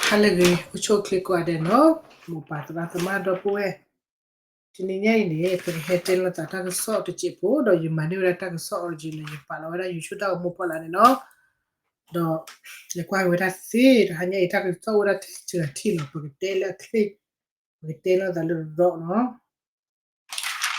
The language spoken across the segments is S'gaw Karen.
ဟါလၢအဂ့ၤ အိၣ်ဆူၣ်အိၣ်ချ့ကိးဂၤဒဲးနီၤ, မိၢ်ပၢ်သရၣ်သမါဒီပုၢ်ဝဲၢ်, တနံၤညါအံၤန့ၣ် ပကဟဲတဲလီၤသးတၢ်ကစီၣ်တစဲးဖိ ဒီးယမၤန့ၢ်ဝဲဒၣ်တၢ်ကစီၣ် original န့ၣ် ယပာ်လီၤဝဲဒၣ် YouTube တၢ်ဂီၤမူဖီလာ်န့ၣ်နီၤ, ဒီးလဲၤကွၢ်ဝဲဒၣ်သ့ တဟါညါအံၤ တၢ်ကစီၣ်အိၣ်ဝဲဒၣ်ထဲစှၤထံၣ်လီၤ ပကတဲလၢအချ့, ပကတဲလီၤသးလၢရီနီၤ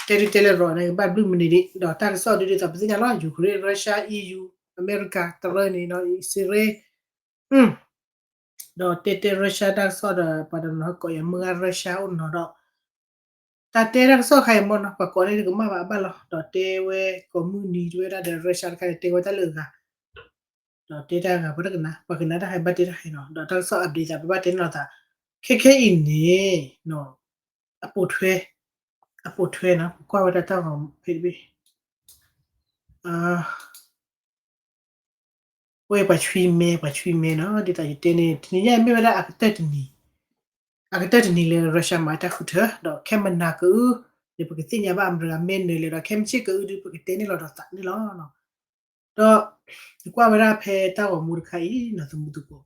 တဲဒုးတဲလၢရီန့ၣ် ကဘၣ်ဘျုးမနုၤဒံး ဒီးတၢ်ကစီၣ်ဒုးဒ်သိးပသ့ၣ်ညါလီၤ Ukraine Russia EU America တရၢန့ၣ်နီၤ အံၣ်စရ့လး ဒီးတဲတဲ Russia တၢ်ကစီၣ်ဒီး ပှၤတနီၤကိးယၤမုၢ်ဂၤ Russia အိၣ်နီၤဒီး တၢ်တဲတၢ်ကစီၣ်ခါအံၤမ့ၢ်နီၤ ပှၤကိးန့ၣ်တကမၣ်ဘၣ်အဘၣ်လီၤ ဒီးတဲဝဲကိးမုၢ်နံၤတဝဲဒၣ်ဒီး Russia တခါန့ၣ် တဲဝဲတၢ်လၢအဂၤ ဒီးတဲတၢ်ဂၤ ပှၤတကနၣ် ပှၤကနၣ်တၢ်ဟဲဘၣ်တဲတၢ်ဟဲနီၤ ဒီးတၢ်ကစီၣ် update သး ပဘၣ်တဲန့ၢ်လီၤသး ခဲခဲအံၤန့ၣ် အပိာ်ထွဲ အပိာ်ထွဲနီၤ ပကွၢ်ဝဲဒၣ်တၢ်ဂီၤဖဲတဘ့ၣ် ဝဲပှၤဆွံမဲ ပှၤဆွံမဲနီၤ ဒ်သိးယတဲန့ၣ် တနံၤညါမ့ၢ်ဝဲဒၣ်အကတၢၢ်တနံၤ အကတၢၢ်တနံၤလၢ Russia မၤတၢ်ဃုထၢ ဒီးခဲမနၤကအု ဒီးပကသ့ၣ်ညါဘၣ်အမတဂၤမ့ၢ်နၢၤလဲၣ်ဒီး ခဲမုၢ်ဆ့ၣ်ကအုဒုး ပကတဲန့ၢ်လီၤဒီးသးန့ၣ်လီၤ. ဒီး ယကွၢ်ဝဲဒၣ်ဖဲတၢ်ဂီၤမူတခါအံၤနီၤ သမူသကိး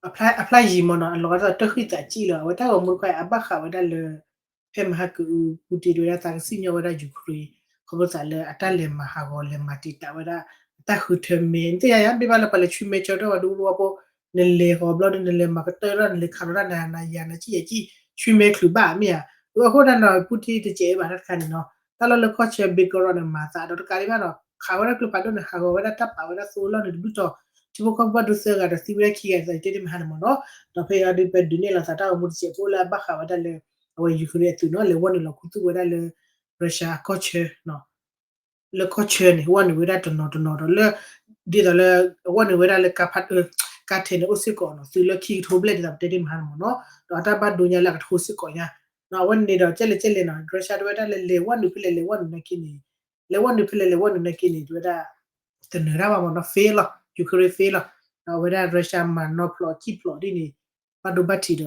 အဖျါယံၤမ့ၢ်နီၤ အလီၤဂာ်ဒ်သိးတၢ်ဃံသးစံၣ်လီၤ အဝဲတၢ်ဂီၤမူတခါအံၤ အဘၣ်ဃးဝဲဒၣ်လၢ ဖဲမဟါကအု Putin တဝဲဒၣ်သးကစံၣ်ညီၣ်ဝဲဒၣ် Ukraine ခီဖျိသးလၢအတၢ်လဲၤမၤဟးဂီၤ လဲၤမၤတံာ်တာ်ဝဲဒၣ် အတၢ်ဃုထၢမဲ နသ့ၣ်ညါယါ မ့ၢ်ဘၣ်လၢပှၤလဲၤဆွံမဲကၠီတၢ်ဝဲဒၣ် ဒူဖိ နလဲၤဟီဘျီဒီး နလဲၤမၤကတၢၢ်ဒီး နလဲၤခးလီၤတၢ်နၤနၤယၤ နၤစံၣ်ယၤစံၣ် ဆွံမဲချုးဘၣ်မ့ၢ်ဧါ. အဃိဒၣ်နီၤ Putin တစဲးဘၣ်တၢ်တခါန့ၣ်နီၤ တၢ်လီၢ်လၢကီၢ်ဆၢ Belgorod န့ၣ် မၤသးဒီးတကးဒံးဘၣ်နီၤ ခးဝဲဒၣ်ကျိဖးဒိၣ်န့ၣ် ဟးဂီၤဝဲဒၣ်တၢ်ပာ်ဝဲဒၣ်သိလီၢ်န့ၣ်တဘျုးတီၤ ထံဖိကီၢ်ဖိဘၣ်ဒိသၢဂၤဒီးသံဝဲဒၣ်ခံဂၤ ဒ်သိးယတဲတ့ၢ်မဟါန့ၣ်မ့ၢ်နီၤ. ဒီးဖဲအံၤဒုး ပဒုးနဲၣ်လီၤသးတၢ်ဂီၤမူတစဲးဖိလၢအဘၣ်ဃးဝဲဒၣ်လၢ အဝဲ Ukraine အသုးနီၤ လဲၤဝီနုာ်လီၤခူသူၣ်ဝဲဒၣ်လၢ Russia ကီၢ်ဆၢ လၢကီၢ်ဆၢန့ၣ် ဝီနုာ်ဝဲဒၣ်တနီၤတနီၤဒီးလၢ ဒ်သိးလၢ အဝီနုာ်ဝဲဒၣ်လၢ ကါထဲန့ၣ်အိၣ်စ့ၢ်ကီးနီၤ သုးလၢခံကထိဘျဲၣ်ဒ်သိးပတဲတ့ၢ်မဟါန့ၣ်မ့ၢ်နီၤ ဒီးအတၢ်ဘၣ်ဒိညါလၢအကထိစ့ၢ်ကီးညါ အဝဲန့ၣ်ဒီး ကဲလဲၣ်ကဲလဲၣ်နီၤ Russia တဝဲဒၣ်လၢလဲၤဝီနုာ်ဖဲလဲၣ်လဲၤဝီနုာ်နာ်က့န့ၣ် လဲၤဝီနုာ်ဖဲလဲၣ်လဲၤဝီနုာ်နာ်က့န့ၣ် တဝဲဒၣ် တနၢၤတၢ်ဘၣ်မ့ၢ်နီၤ fail လီၤ Ukraine fail လီၤ ဒီးအဝဲဒၣ် Russia မၤနီၤဖျိးစံၣ်ဖျိးဒ်န့ၣ် ဘၣ်ဒိဘၣ်ထံးဒီး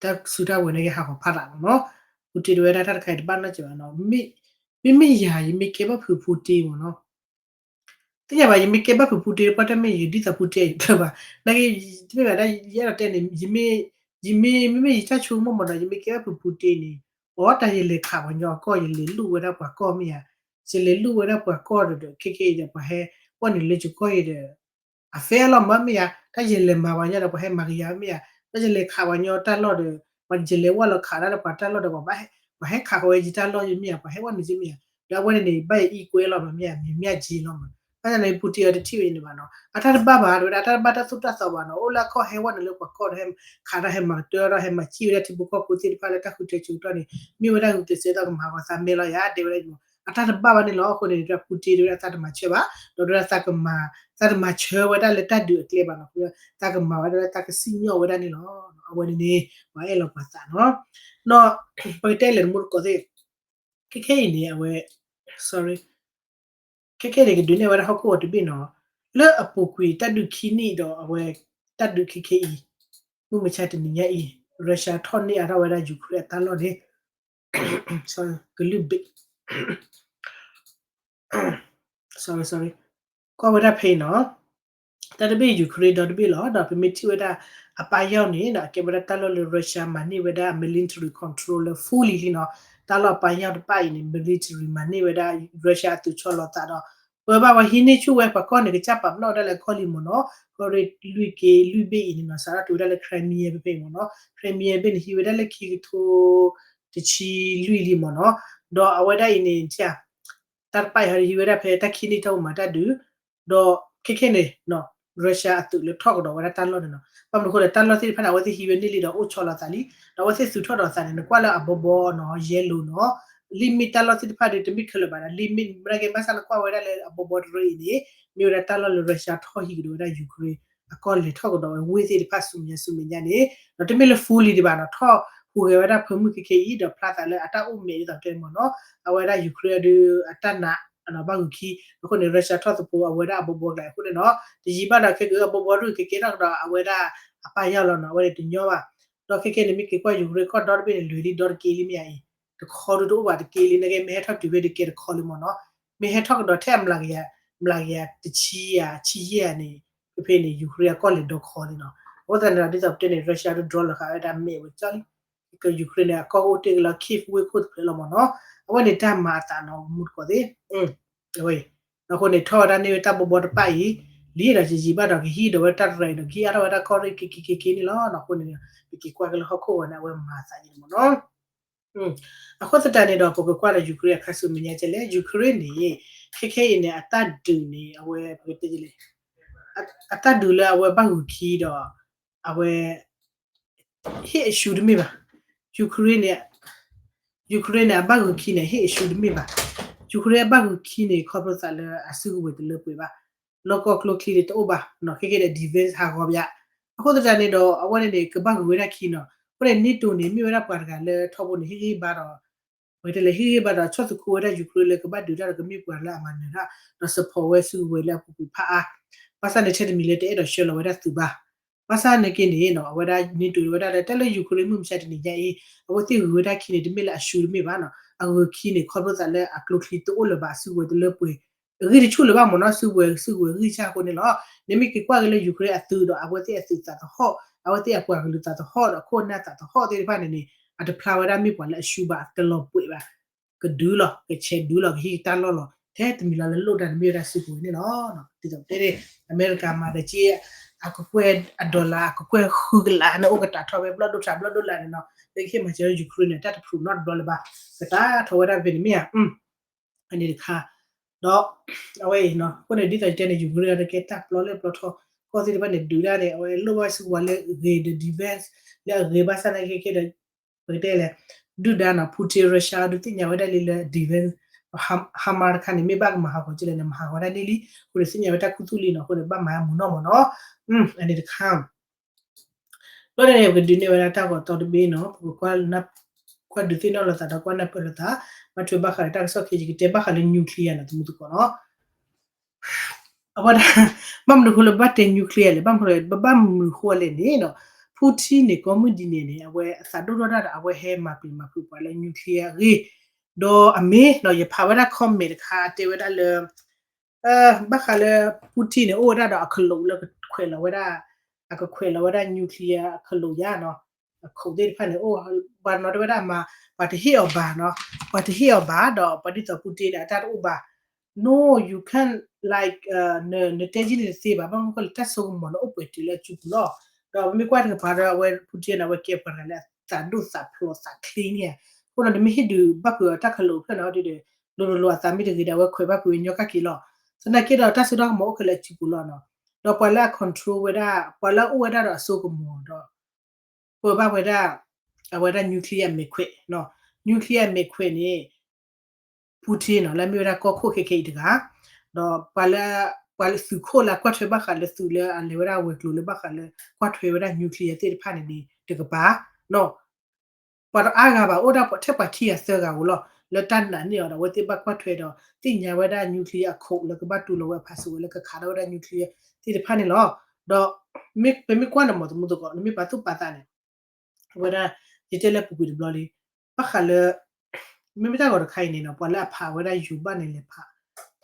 တၢ်စုတၢ်ဝဲၤန့ၣ်ကဟးဂီၤဖးဒိၣ်မ့ၢ်နီၤ Putin တဝဲဒၣ်တၢ်တခါအံၤတဘၣ်နီတစဲးဘၣ်နီၤ မ့မ့ၢ်ယၤ ယမ့ၢ်ကဲဘၣ်ဖုး Putin မ့ၢ်နီၤ သ့ၣ်ညါဘၣ် ယမ့ၢ်ကဲဘၣ်ဖုး Putin တပှၢ်တၢ်မ့ၢ်ယဒ်သိး Putin အံၤတဖျၢၣ်ဘၣ် နာ်က့ တမ့ၢ်ဘၣ်ဒၣ် ယအဲၣ်ဒိးတဲန့ၣ် ယမ့ၢ် ယမ့ၢ် မ့မ့ၢ်ယတၢ်ဆိကမိၣ်မ့ၢ်နီၤ ယမ့ၢ်ကဲဘၣ်ဖုး Putin န့ၣ် အီတၢ်ယလဲၤခးပှၤညီအကီၢ် ယလဲၤလိၣ်ဝဲဒၣ်ပှၤကီၢ်မ့ၢ်ဧါ ယလဲၤလိၣ်ဝဲဒၣ်ပှၤကီၢ်ဒီး ခဲခဲအံၤဒီး ပှၤဟဲ ပှၤနုာ်လၢယကီၢ်အံၤဒီး အ fair လီၤမ့ၢ်မ့ၢ်ဧါ တၢ်ယလဲၤမၤပှၤညီဒီး ပှၤဟဲမၤကယၤမ့ၢ်ဧါ တၢ်ယလဲၤခးပှၤညီတၢ်လီၢ်ဒီး ပှၤယလဲၤဝဲလီၤခးဒၣ်ဒီးပှၤတၢ်လီၢ်ဒီး ပှၤဟဲခးဃီဝဲယတၢ်လီၢ်ယမ့ၢ်ဧါ ပှၤဟဲဝီနုာ်ယမ့ၢ်ဧါ ဒီးအဝဲန့ၣ်န့ၣ် ဘၣ်ယအံၤကွဲလီၤမ့ၢ်မ့ၢ်ဧါ မ့ၢ်မ့ၢ်က့လီၤမ့ၢ် ဘၣ်ဆၣ်န့ၣ် Putin အတထံၣ်ဝဲန့ၣ်ဘၣ်နီၤ အတၢ်တဘၣ်ဘၣ် တဝဲဒၣ် အတၢ်တဘၣ်တၢ်သိၣ်တၢ်သီဘၣ်နီၤ အိၣ်လၢအခီၣ်ဟဲဝီနုာ်လၢပှၤကီၢ်ဒီး ဟဲခးတၢ်ဟဲမၤကတၢၢ်ဒီး ဟဲမၤစံၣ်ဝဲဒၣ်ထံဖိကီၢ်ဖိသ့ၣ်တဖၣ်လၢတၢ်ဃုထၢဆၢကတီၢ်န့ၣ် မ့ၢ်ဝဲဒၣ်ဂုာ်ကျဲးစၢးဒီးကမၤဂီၤသးမဲလီၤယၤ တဲဝဲဒၣ် အတၢ်တဘၣ်ဘၣ်န့ၣ်လီၤ အဃိန့ၣ် Putin တဝဲဒၣ်သးတမၤဆၢဘၣ် ဒီးတဝဲဒၣ်သးကမၤ သးတမၤဆၢဝဲဒၣ်လၢတၢ်ဒုးအကျဲဘၣ်နီၤ သးကမၤဝဲဒၣ်လၢတၢ်ကစံၣ်ညီၣ်ဝဲဒၣ်န့ၣ်လီၤ အဝဲန့ၣ်န့ၣ် ပှၤအဲၣ်လီၤပှၤသးနီၤ ဒီး ပကတဲလဲၤတမူတကိးသ့ၣ် ခဲခဲအံၤန့ၣ် အဝဲ sorry ခဲခဲန့ၣ် ကဒုးနဲၣ်ဝဲဒၣ်ဟီၣ်ခိၣ်အီၤတဘ့ၣ်နီၤ လၢအပူၤကွံာ်တၢ်ဒုးခံနံၣ်ဒီးအဝဲ တၢ်ဒုးခဲခဲအံၤ မုၢ်မဆါတနံၤညါအံၤ Russia ထီၣ်န့ၢ်အါထီၣ်ဝဲဒၣ် Ukraine အတၢ်လီၢ်န့ၣ် ကလုၢ်ဘ့ၣ် sorry sorry ကွၢ်ဝဲဒၣ်ဖဲအံၤနီၤ တၢ်တဘ့ၣ် Ukraine ဒီတဘ့ၣ်လီၤ ဒီးပမ့ၢ်ထံၣ်ဝဲဒၣ် အပၢ်ယီၤန့ၣ် အကဲဝဲဒၣ်တၢ်လီၢ်လၢ Russia မၤန့ၢ်ဝဲဒၣ် military control လၢ fully လံနီၤ တၢ်လီၢ်အပၢ်ယီၤတဖၣ်အံၤန့ၣ် military မၤန့ၢ်ဝဲဒၣ် Russia အသုးဆီလီၤသးဒီး ပှၤဘၣ်ဝဲဟံးန့ၢ်ဆူၣ်ဝဲ ပှၤကီၢ်န့ၣ် ကစၢ်ပာ်ပနီၣ်ဝဲဒၣ်လၢအခီၣ်လံမ့ၢ်နီၤ ကီၢ်ရ့ၣ်လွံၢ်က့လွံၢ်ဘ့ၣ်အံၤန့ၣ်နီၤ စးထီၣ်တုၤဝဲဒၣ်လၢ Crimea ဖဲဖဲအံၤမ့ၢ်နီၤ Crimea ဘ့ၣ်န့ၣ် ဟံးဝဲဒၣ်လၢခံကထိ တဆံလွံၢ်လံမ့ၢ်နီၤ ဒီးအဝဲဒၣ်အံၤန့ၣ် တၢ်တပၢ်အံၤဟီဒီး ဟံးဝဲဒၣ်ဖဲတၢ်ခံနံၣ်တၢ်အိၣ်မၤတၢ်ဒုး ဒီးခဲခဲန့ၣ် Russia အသုးလၢထီၣ်ကဒီးဝဲဒၣ်တၢ်လီၢ်န့ၣ်နီၤ ဘၣ်မနုၤအဃိလဲၣ် တၢ်လီၢ်သ့ၣ်တဖၣ်န့ၣ် အဝဲသ့ၣ်ဟံးဝဲန့ၢ်လံဒီးအိၣ်ဆီလီၤသးလံ ဒီးအဝဲသ့ၣ်သုးထီၣ်ဒီးသးန့ၣ် နကွၢ်လၢအဘီဘီနီၤ yellow နီၤ လံမ့ၢ်တၢ်လီၢ်သ့ၣ်တဖၣ်ဒီး တမ့ၢ်ခဲလၢာ်ဘၣ်ဒီး လံမ့ၢ် မ့ၢ်ကဲဘၣ်ဆၣ်နကွၢ်ဝဲဒၣ်လၢအဘီဘီတရၢအံၤန့ၣ် မ့ၢ်ဝဲဒၣ်တၢ်လီၢ်လၢ Russia ထီၣ်ဟံးကဒီးဝဲဒၣ် Ukraine အကီၢ်လဲၤထီၣ်ကဒီးဝဲဝ့ၢ်သ့ၣ်တဖၣ် ဆူမဲာ်ညါဆူမဲာ်ညါန့ၣ် ဒီးတမ့ၢ်လၢ fully ဒံးဘၣ်နီၤ ထီၣ်ဟူးဂဲၤဝဲဒၣ်ဖၢမုၢ်ခဲခဲအံၤ ဒီးဖျါသးလၢအတၢ်အိၣ်မဲာ်ဒ်သိးတဲမ့ၢ်နီၤ အဝဲဒၣ် Ukraine ဒုး အတၢ်နာ်ဘၣ်ဂုာ်ခံ အဃိန့ၣ် Russia ထီၣ်သပှိၤအဝဲဒၣ်အဘီဘီကျါအဃိန့ၣ်နီၤ တယံာ်ဘၣ်ဒီးခဲက့ၤအဘီဘီဒုးကကဲထီၣ်ကဒီးအဝဲဒၣ်အပၢ်ယီၤလီၤနီၤ အဝဲန့ၣ်တညီဘၣ် ဒီးခဲခဲန့ၣ် မ့ၢ်က့ၤကွၢ် Ukraine ကီၢ်ဒီတဘ့ၣ်န့ၣ် လွဲၤလံဒီတက့ၢ်လံမ့ၢ်ဧါအံၤ တခီဒုးတအိၣ်ဘၣ်တက့ၢ်လံ နကဲမ့ၢ်ဟဲထီၣ်တုၤဖဲတကဲတခီလံမ့ၢ်နီၤ မ့ၢ်ဟဲထီၣ်ကဒီးထဲအမျးကယၤ မျးကယၤတဆံယၤ ဆံယဲၢ်ယၤန့ၣ် ဖဲဖဲန့ၣ် Ukraine အကီၢ်လဲၤဒီခီလံနီၤ အဃိသတးန့ၣ်ဒီး ဒ်သိးပတဲန့ၣ် Russia ဒုး drone လီၤဃာ်ဝဲဒၣ် missile ဝဲကၠီလံ ကယူၤခရ့ၣ်န့ၣ် အကီၢ်ကအိၣ်တ့ၢ်ကလီၤ Kyiv ဝ့ၢ်ခိၣ်တဖျၢၣ်လီၤမ့ၢ်နီၤ. အဝဲန့ၣ်တၢ်မၤအသးနီၤ မူတကိးသ့ၣ် အဝဲ အဃိန့ၣ် ထီၣ်ဝဲဒၣ်န့ၢ်ဝဲတၢ်ဘီဘီတပၣ်အံၤ လံဒီးယံာ်ယံာ်ဘၣ်ဒီး ကဟံးဒီးဝဲတၢ်ရဲၣ်ဒီး ကဟံးအါထီၣ်ဝဲဒၣ်ကီၢ်ရ့ၣ်က့ၤက့ၤက့ၤက့ၤန့ၣ်လီၤ. အဃိန့ၣ် ပက့ၤကွၢ်က့ၤလၢဟီၣ်ခိၣ်ဝဲန့ၣ် အဝဲမၤသးယံၤမ့ၢ်နီၤ. အဃိသတးန့ၣ်ဒီး ပကကွၢ်ဒီး ယူၤခရ့ၣ်အခါဆူမဲာ်ညါကဲလဲၣ်. ယူၤခရ့ၣ်န့ၣ် ခဲခဲအံၤန့ၣ် အတၢ်ဒုးန့ၣ် အဝဲ ပကတဲလဲၣ် အတၢ်ဒုးလၢအဝဲဘၣ်ဂုာ်ခံဒီး အဝဲ ဟ့ၣ်အရှူတမ့ၢ်ဘၣ်. ယူၤခရ့ၣ်န့ၣ် ယူၤခရ့ၣ်န့ၣ် အဘၣ်ဂုာ်ခံန့ၣ် ဟ့ၣ်အရှူတမ့ၢ်ဘၣ်. ယူၤခရ့ၣ်အဘၣ်ဂုာ်ခံန့ၣ် ခီဖျိသးလၢအစုကဝဲၤတလၢပှဲၤဘၣ်. လီၢ်ကီၢ်ကျိချံန့ၣ်တအိၣ်ဘၣ်နီၤ, ခဲကဲဒီး defense ဟးဂီၤဘၣ်. အဃိသတးန့ၣ်ဒီး အဝဲန့ၣ်န့ၣ် ကဘၣ်ဂုာ်ဝဲဒၣ်ခံနီၤ. အဃိန့ၣ် NATO န့ၣ် မ့ၢ်ဝဲဒၣ်ပှၤတဂၤလၢထီဘိန့ၣ် ဟ့ၣ်ဂံၢ်ဘါဒီး ပတဲလဲၣ် ဟ့ၣ်ဂံၢ်ဘါဒီးဆီၣ်သခူဝဲဒၣ်ယူၤခရ့ၣ်လၢကဘၣ်ဒုးတၢ်ဒီးကမ့ၢ်ပှၤလၢအမၤနၢၤတၢ် ဒီး support ဝဲစုကဝဲၤလၢအပူၤကွံာ်ဖးအါ. ဘၣ်ဆၣ်န့ၣ် ထဲတမံၤလၢတအဲၣ်ဒိးဆှၢလီၤဝဲဒၣ်သုးဘၣ်. ဘၣ်ဆၣ်န့ၣ်က့န့ၣ်နီၤ အဝဲဒၣ် NATO ဝဲဒၣ်လၢ တၢ်လၢယူၤခရ့ၣ်မုၢ်မဆါတနံၤညါအံၤ အဝဲသ့ၣ်ဂုာ်ဝဲဒၣ်ခံန့ၣ် တမ့ၢ်လၢအရှူတမ့ၢ်ဘၣ်နီၤ. အဂုာ်ခံန့ၣ် ခီဖျိသးလၢအကျိချံတအိၣ်လၢၤဘၣ် အစုကဝဲၤတလၢပှဲၤ အဂံၢ်တဆူၣ်လၢၤဘၣ်မ့ၢ်နီၤ, စုကဝဲၤ စုကဝဲၤဂံၢ်ဆၣ်အဃိန့ၣ်လီၤ. နမ့ၢ်က့ၤကွၢ်က့ၤလၢယူၤခရ့ၣ်အသုးဒီး အဝဲသ့ၣ်အသုးသးသဟီၣ်, အဝဲသ့ၣ်အပှၤကလုာ်သးသဟီၣ်ဒီး အခိၣ်အနၢ်သးသဟီၣ်သ့ၣ်တဖၣ်န့ၣ်န့ၣ် အတဖျါဝဲဒၣ်မ့ၢ်ပှၤလၢအရှူဘၣ် တလီၤပှဲၤဘၣ်. ကဒုးလီၤ ကဆဲးဒုးလီၤ ကဟံးတၢ်လီၢ်လီၤ ထဲတမံၤလီၤလၢလိၣ်တၢ်တမ့ၢ်ဝဲဒၣ်စုကဝဲၤန့ၣ်လီၤ. ဒ်သိးပတဲန့ၣ် အမဲရကၤမၤဒီးက့ အကကွဲၢ်အ dollar အကကွဲၢ်ဃုကလးန့ၣ် အိၣ်ကတၢ်ထီၣ်ဝဲဘျီၣ်ဒိၣ်ထးဘျီၣ်ဒိၣ်လၢ်န့ၣ်နီၤ, လၢကဟ့ၣ်မၤစၢၤယူၤခရ့ၣ်န့ၣ် တၢ်တဖျူးနီတဘျီလၢၤဘၣ်. ကတၢ်ထီၣ်ဝဲဒၣ်ဖဲန့ၣ်မ့ၢ်ဧါ အန့ၣ်တခါ, ဒီး အဝဲအံၤနီၤ အဃိန့ၣ် ဒ်သိးယတဲန့ၣ် ယူၤခရ့ၣ်အံၤတကဲတၢ်ပျီလၢပျီထီ ကီၢ်သ့ၣ်တဖၣ်န့ၣ် ဒုးဒၣ်န့ၣ် အဝဲလိၣ်ဘၣ်စုကဝဲၤလၢအဂ့ၤဒီး defense လၢအဂ့ၤဘၣ်ဆၣ်သနာ်က့ဒီး ပကတဲလဲၣ် ဒုၣ်ဒါနီၤ Putin Russia ဒုးသ့ၣ်ညါဝဲဒၣ်လံလၢ defense HIMARS တခါန့ၣ် မ့ၢ်ဘၣ်ကမၤဟးဂီၤကလဲၣ်န့ၣ် မၤဟးဂီၤဒၣ်လံလံ, အဃိန့ၣ်သ့ၣ်ညါဝဲတၢ်ခူသူၣ်လံနီၤ, အဃိန့ၣ်ဘၣ်မၤမုာ်နီၢ်မ့ၢ်နီၤ, အန့ၣ်တခါ ဘျီန့ၣ်န့ၣ် ပကဒုးနဲၣ်ဝဲဒၣ်တၢ်ဂီၤတီတဘ့ၣ်နီၤ, ပကကွၢ် ကွၢ်ဒုးသ့ၣ်နီၣ်လိာ်သးဒီးကွၢ်နၢ်ပၢၢ်လိာ်သး, ဘၣ်ထွဲဘၣ်ဃးဒီးတၢ်ကစီၣ်ခဲအံၤ ယကတဲဘၣ်ဃးလၢ nuclear နီၤ သမူသကိးနီၤ. အဝဲဒၣ် ဘၣ်မနုၤဃိလၢဘၣ်တဲ nuclear လဲၣ်, ဘၣ်မနုၤဃိလဲၣ်, ဘၣ်မနုၤဃိလဲၣ်န့ၣ်နီၤ, Putin န့ၣ် ကိးမုၢ်ဒ်န့ၣ်န့ၣ် အဝဲအသးဒိၣ်ထီၣ်တၢ်ဒီး အဝဲဟဲမၤပျံၤမၤဖုးပှၤလၢ nuclear အဂ့ၢ်, ဒီးအမ့ၢ်နီၤ ယဖးဝဲဒၣ် comment တခါတဲဝဲဒၣ်လၢ ဘၣ်ဃးလၢ Putin န့ၣ် အိၣ်ဝဲဒၣ်ဒီးအကလိးလၢကခွဲးလီၤဝဲဒၣ်, အကခွဲးလီၤဝဲဒၣ် nuclear အကလိးယါနီၤ, အခိးသ့ၣ်တဖၣ်န့ၣ် အိၣ်ပှၤနီၤတဲဝဲဒၣ်မၤ, ပှၤတဟ့ၣ်အီၤဘၣ်နီၤ, ပှၤတဟ့ၣ်အီၤဘၣ်ဒီး ပှၤဒ်သိး Putin န့ၣ် အတၢ်တအိၣ်ဘၣ်, no, you can't, like, နတဲကံန့ၣ်တသ့ဘၣ်, ဘၣ်မနုၤဃိလဲၣ် တၢ်စိကမီၤန့ၣ်အိၣ်ပှဲၤတုၤလၢအစုပူၤလီၤ. ဒီးပမ့ၢ်ကွၢ်တကပၤဒီး အဝဲ Putin န့ၣ် အဝဲကဲပှၤတဂၤလၢအသးဒိၣ်သးဖျိးသးချ့န့ၣ်ဧါ, အဃိဒီးနမ့ၢ်ဟ့ၣ်ဒုးဘၣ်ဖုးအီၤတၢ်ကလိးဖျၢၣ်န့ၣ် အီၤဒုးဒီး လိၤလိၤလိၤအသးမ့ၢ်တဂ့ၤဒီး အဝဲခွဲးဘၣ်ဖုးဝဲညီကၣ်က့ၤလီၤ. သနာ်က့ဒီးတၢ်စိတၢ်ကမီၤအိၣ်ခဲလၢာ်အစုပူၤလီၤနီၤ, ဒီးပှၤလၢအ control ဝဲဒၣ် ပှၤလၢအအိၣ်ဝဲဒၣ်ဒီးအစိကမီၤဒီး ပၢဘၣ်ဝဲဒၣ် အဝဲဒၣ် nuclear မဲာ်ခွဲးနီၤ, nuclear မဲာ်ခွဲးန့ၣ် Putin နီၤ လၢအမ့ၢ်ဝဲဒၣ်ကီၢ်ခိၣ်ခဲခဲအံၤတဂၤ, ဒီးပှၤလၢ ပှၤလၢသုးခိၣ်လၢအကွၢ်ထွဲဘၣ်ဃးလၢသုးလၢအလဲၤဝဲဒၣ်ဝဲၤကျိၤလၢဘၣ်ဃးလၢ ကွၢ်ထွဲဝဲဒၣ် nuclear သ့ၣ်တဖၣ်န့ၣ်န့ၣ် တကပၤနီၤ ပှၤတအါဂၤဘၣ် အိၣ်ဒၣ်ထဲပှၤခံဂၤသၢဂၤဧိၤလီၤ လၢတၢ်နာ်န့ၢ်အီၤဒီး အဝဲသ့ၣ်ဘၣ်ကွၢ်ထွဲဒီး သ့ၣ်ညါဝဲဒၣ် nuclear အခိးလၢကဘၣ်တူၢ်လိာ်ဝဲအဖးစိဝဲလၢကခးထီၣ်ဝဲဒၣ် nuclear သ့ၣ်တဖၣ်န့ၣ်လီၤ. ဒီးပမ့ၢ်ကွၢ်န့ၣ်မ့ၢ်သမူသကိး နမ့ၢ်ပာ်သူၣ်ပာ်သးန့ၣ် အဝဲဒၣ် ယတဲလၢပူၤကွံာ်တဘျီလံ, ဘၣ်ဃးလၢ မ့မ့ၢ်တၢ်ဂီၤတခါအံၤန့ၣ်နီၤ ပှၤလၢအဖးဝဲဒၣ်ယူၤဘၣ်န့ၣ်လဲၤဖး,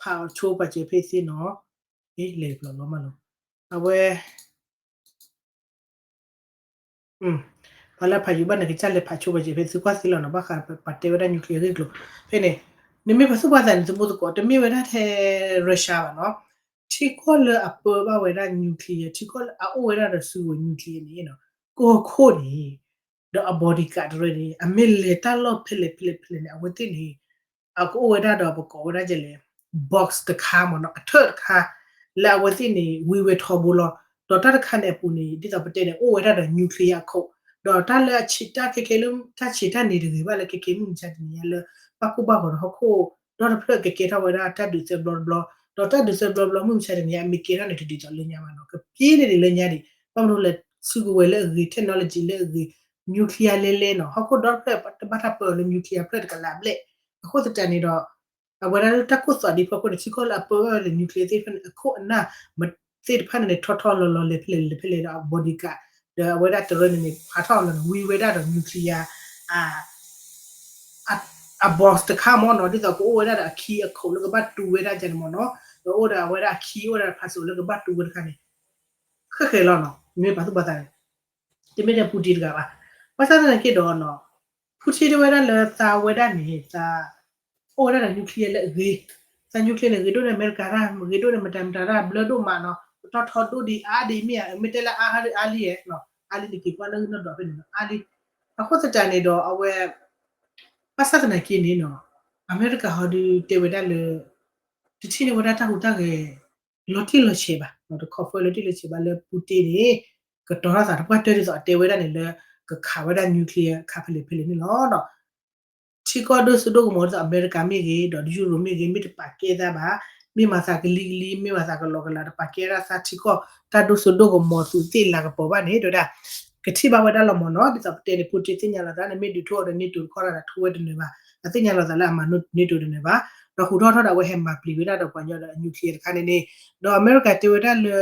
ဖးအီၤဆိပာ်စၢၤဖဲသ့နီၤ, အ့ လဲၤပျီလီၤမးလီၤ, အဝဲ ပှၤလၢအဖးယူၤဘၣ်န့ၣ် ကစၢ်လဲၤဖးဆိပာ်စၢၤဖဲသုကွၢ်သ့လီၤနီၤ, ဘၣ်ဃးပတဲဝဲဒၣ် nuclear ဂ့ၢ်ကျိၤ, ဖဲန့ၣ် နမ့ၢ်ပာ်သူၣ်ပာ်သးန့ၣ် သမူသကိး တမ့ၢ်ဝဲဒၣ်ထဲ Russia ဘၣ်နီၤ, ထံကီၢ်လၢအပၢဘၣ်ဝဲဒၣ် nuclear ထံကီၢ်လၢအအိၣ်ဝဲဒၣ်ဒီးစုကဝဲၤ nuclear န့ၣ်နီၤ, ကီၢ်ခိၣ်န့ၣ် ဒီးအ bodyguard တရၢန့ၣ် အမ့ၢ်လဲၤတၢ်လီၢ်ဖဲလဲၣ်ဖဲလဲၣ်ဖဲလဲၣ်န့ၣ် အဝဲသ့ၣ်န့ၣ် အကအိၣ်ဝဲဒၣ်ဒီးပကိးဝဲဒၣ်ဒ်လဲၣ် box တခါမ့ၢ်နီၤ, အထၢၣ်တခါ လၢအဝဲသ့ၣ်န့ၣ် ဝံဝဲထီဘိလီၤ. ဒီးတၢ်တခါန့ၣ်အပူၤန့ၣ် ဒ်သိးပတဲန့ၣ် အိၣ်ဝဲဒၣ်ဒီး nuclear အခိး, ဒီးတၢ်လၢအဆံးတၢ်ခဲခဲလၢ တၢ်ဆံးတၢ်န့ၣ်တဂ့ၤဘၣ်လၢခဲခဲမုၢ်မဆါတနံၤညါလၢ ဘၣ်ကိၢ်ဘၣ်ဂီၤဒီးဟီၣ်ခိၣ် ဒီတဖျၢၣ်ကကဲထီၣ်ဝဲဒၣ်တၢ်ဒုးသၢဘျီတဘျီ, ဒီးတၢ်ဒုးသၢဘျီတဘျီမုၢ်မဆါတနံၤညါ အမ့ၢ်ကဲထီၣ်န့ၣ် တဒ်သိးလၢညါဘၣ်နီၤ, ကပျ့ၤန့ၢ်ဒံးလၢညါဒံး, ဘၣ်မနုၤလဲၣ် စုကဝဲၤလၢအဂ့ၤ technology လၢအဂ့ၤ nuclear လဲလဲနီၤ, ဟီၣ်ခိၣ်ဒီတဖျၢၣ်တဘၣ်တၢ်ပၢအီၤလၢ nuclear ဖျၢၣ်တကလးဘျဲၣ်, အဃိသတးန့ၣ်ဒီး အဝဲဒၣ်လၢတၢ်ခိၣ်သွးဒ်ဖီခိၣ်န့ၣ် ထံကီၢ်လၢအပၢအီၤလၢ nuclear သ့ၣ်တဖၣ်န့ၣ် အခိၣ်အနၢ် သ့ၣ်တဖၣ်န့ၣ်န့ၣ် ထီထီလီၤလီၤ လဲၤဖဲလဲၣ်လဲၤဖဲလဲၣ်ဒီး bodyguard ဒီးအဝဲဒၣ်တရၢန့ၣ်န့ၣ် ဖးထီၣ်အီၤလီၤန့ၣ် ဝံဝဲဒၣ်ဒီး nuclear အ box တခါမ့ၢ်နီၤ, ဒ်သိးကအိၣ်ဝဲဒၣ်ဒီးအခံအခိးလၢကဘၣ်တူဝဲဒၣ်ကန့ၣ်မ့ၢ်နီၤ, ဒီးအိၣ်ဒီးအဝဲဒၣ်အခံ အိၣ်ဒီးဖးစိလၢကဘၣ်တူဝဲတခါန့ၣ် ဃဲဃဲလီၤနီၤ, မ့ၢ်ပာ်သူၣ်ပာ်သးန့ၣ် တမ့ၢ်ထဲ Putin တဂၤဘၣ်. ဘၣ်ဆၣ်သနာ်က့ဒီးနီၤ Putin တဲဝဲဒၣ်လၢသးဝဲဒၣ်န့ၣ် သးအိၣ်ဝဲဒၣ်ဒီး nuclear လၢအဂ့ၤ, သး nuclear န့ၣ် ဂ့ၤဒိၣ်န့ၢ်အမဲရကၤတၢ်, ဂ့ၤဒိၣ်န့ၢ်မတၤမတၤတၢ် ဘျၢဒိၣ်မးနီၤ, ပတီၢ်ထီဒိၣ်ဒံးအါဒံးမ့ၢ်ဧါ, မ့ၢ်တဲလၢအါဟါဒ်အါလံဧါ, အါလံန့ၣ် က့ၤကွၢ်လၢနီၢ်ဒိးဖဲန့ၣ်နီၤ အါလံ. အဃိသတးန့ၣ်ဒီးအဝဲ ဘၣ်ဆၣ်သနာ်က့န့ၣ်နီၤ အမဲရကၤဟီဒုးတဲဝဲဒၣ်လၢ တထံၣ်န့ၢ်ဝဲဒၣ်တၢ်ဟူးတၢ်ဂဲၤ လီၤတံၢ်လီၤဆဲးဘၣ်, တ confirm လီၤတံၢ်လီၤဆဲးဘၣ်လၢ Putin န့ၣ် ကတီၤထီၣ်သးတပှၢ်တၢၢ်ဒ်သိးအတဲဝဲဒၣ်န့ၣ်လၢ ကခးဝဲဒၣ် nuclear ခးဖဲလဲၣ်ဖဲလဲၣ်န့ၣ်လီၤ. ထံကီၢ်ဒိၣ်စိဒိၣ်ကမီၤဒ်သိးအမဲရကၤမ့ၢ်ဂ့ၤ ဒီးယူရိၤမ့ၢ်ဂ့ၤ မ့ၢ်တပာ်ကဲသးဘၣ်, မ့ၢ်မၤသးကလံၤကလံၤ မ့ၢ်မၤသးကလီကလီ တပာ်ကဲဒၣ်သးထံကီၢ်တၢ်ဒိၣ်စိဒိၣ်ကမီၤသုးသ့ၣ်လၤကပီၤဘၣ်န့ၣ် တဲဝဲဒၣ် ကထံၣ်ဘၣ်ဝဲဒၣ်လီၤမၢ်နီၤ, ဒ်သိးပတဲန့ၣ် Putin သ့ၣ်ညါလီၤသးန့ၣ် မ့ၢ်ဒုးထီၣ်ဒီး NATO တခီဒီး ထိဝဲတနၢၤဘၣ်, အသ့ၣ်ညါလီၤသးလၢအမၤ NATO တနၢၤဘၣ်, ဒီးဟူးထီၣ်ထီၣ်ဒီးအဝဲဟဲမၤပျံၤဝဲဒၣ်ဒီးပှၤကညီဒီး nuclear တခါန့ၣ်န့ၣ်, ဒီးအမဲရကၤတဲဝဲဒၣ်လၢ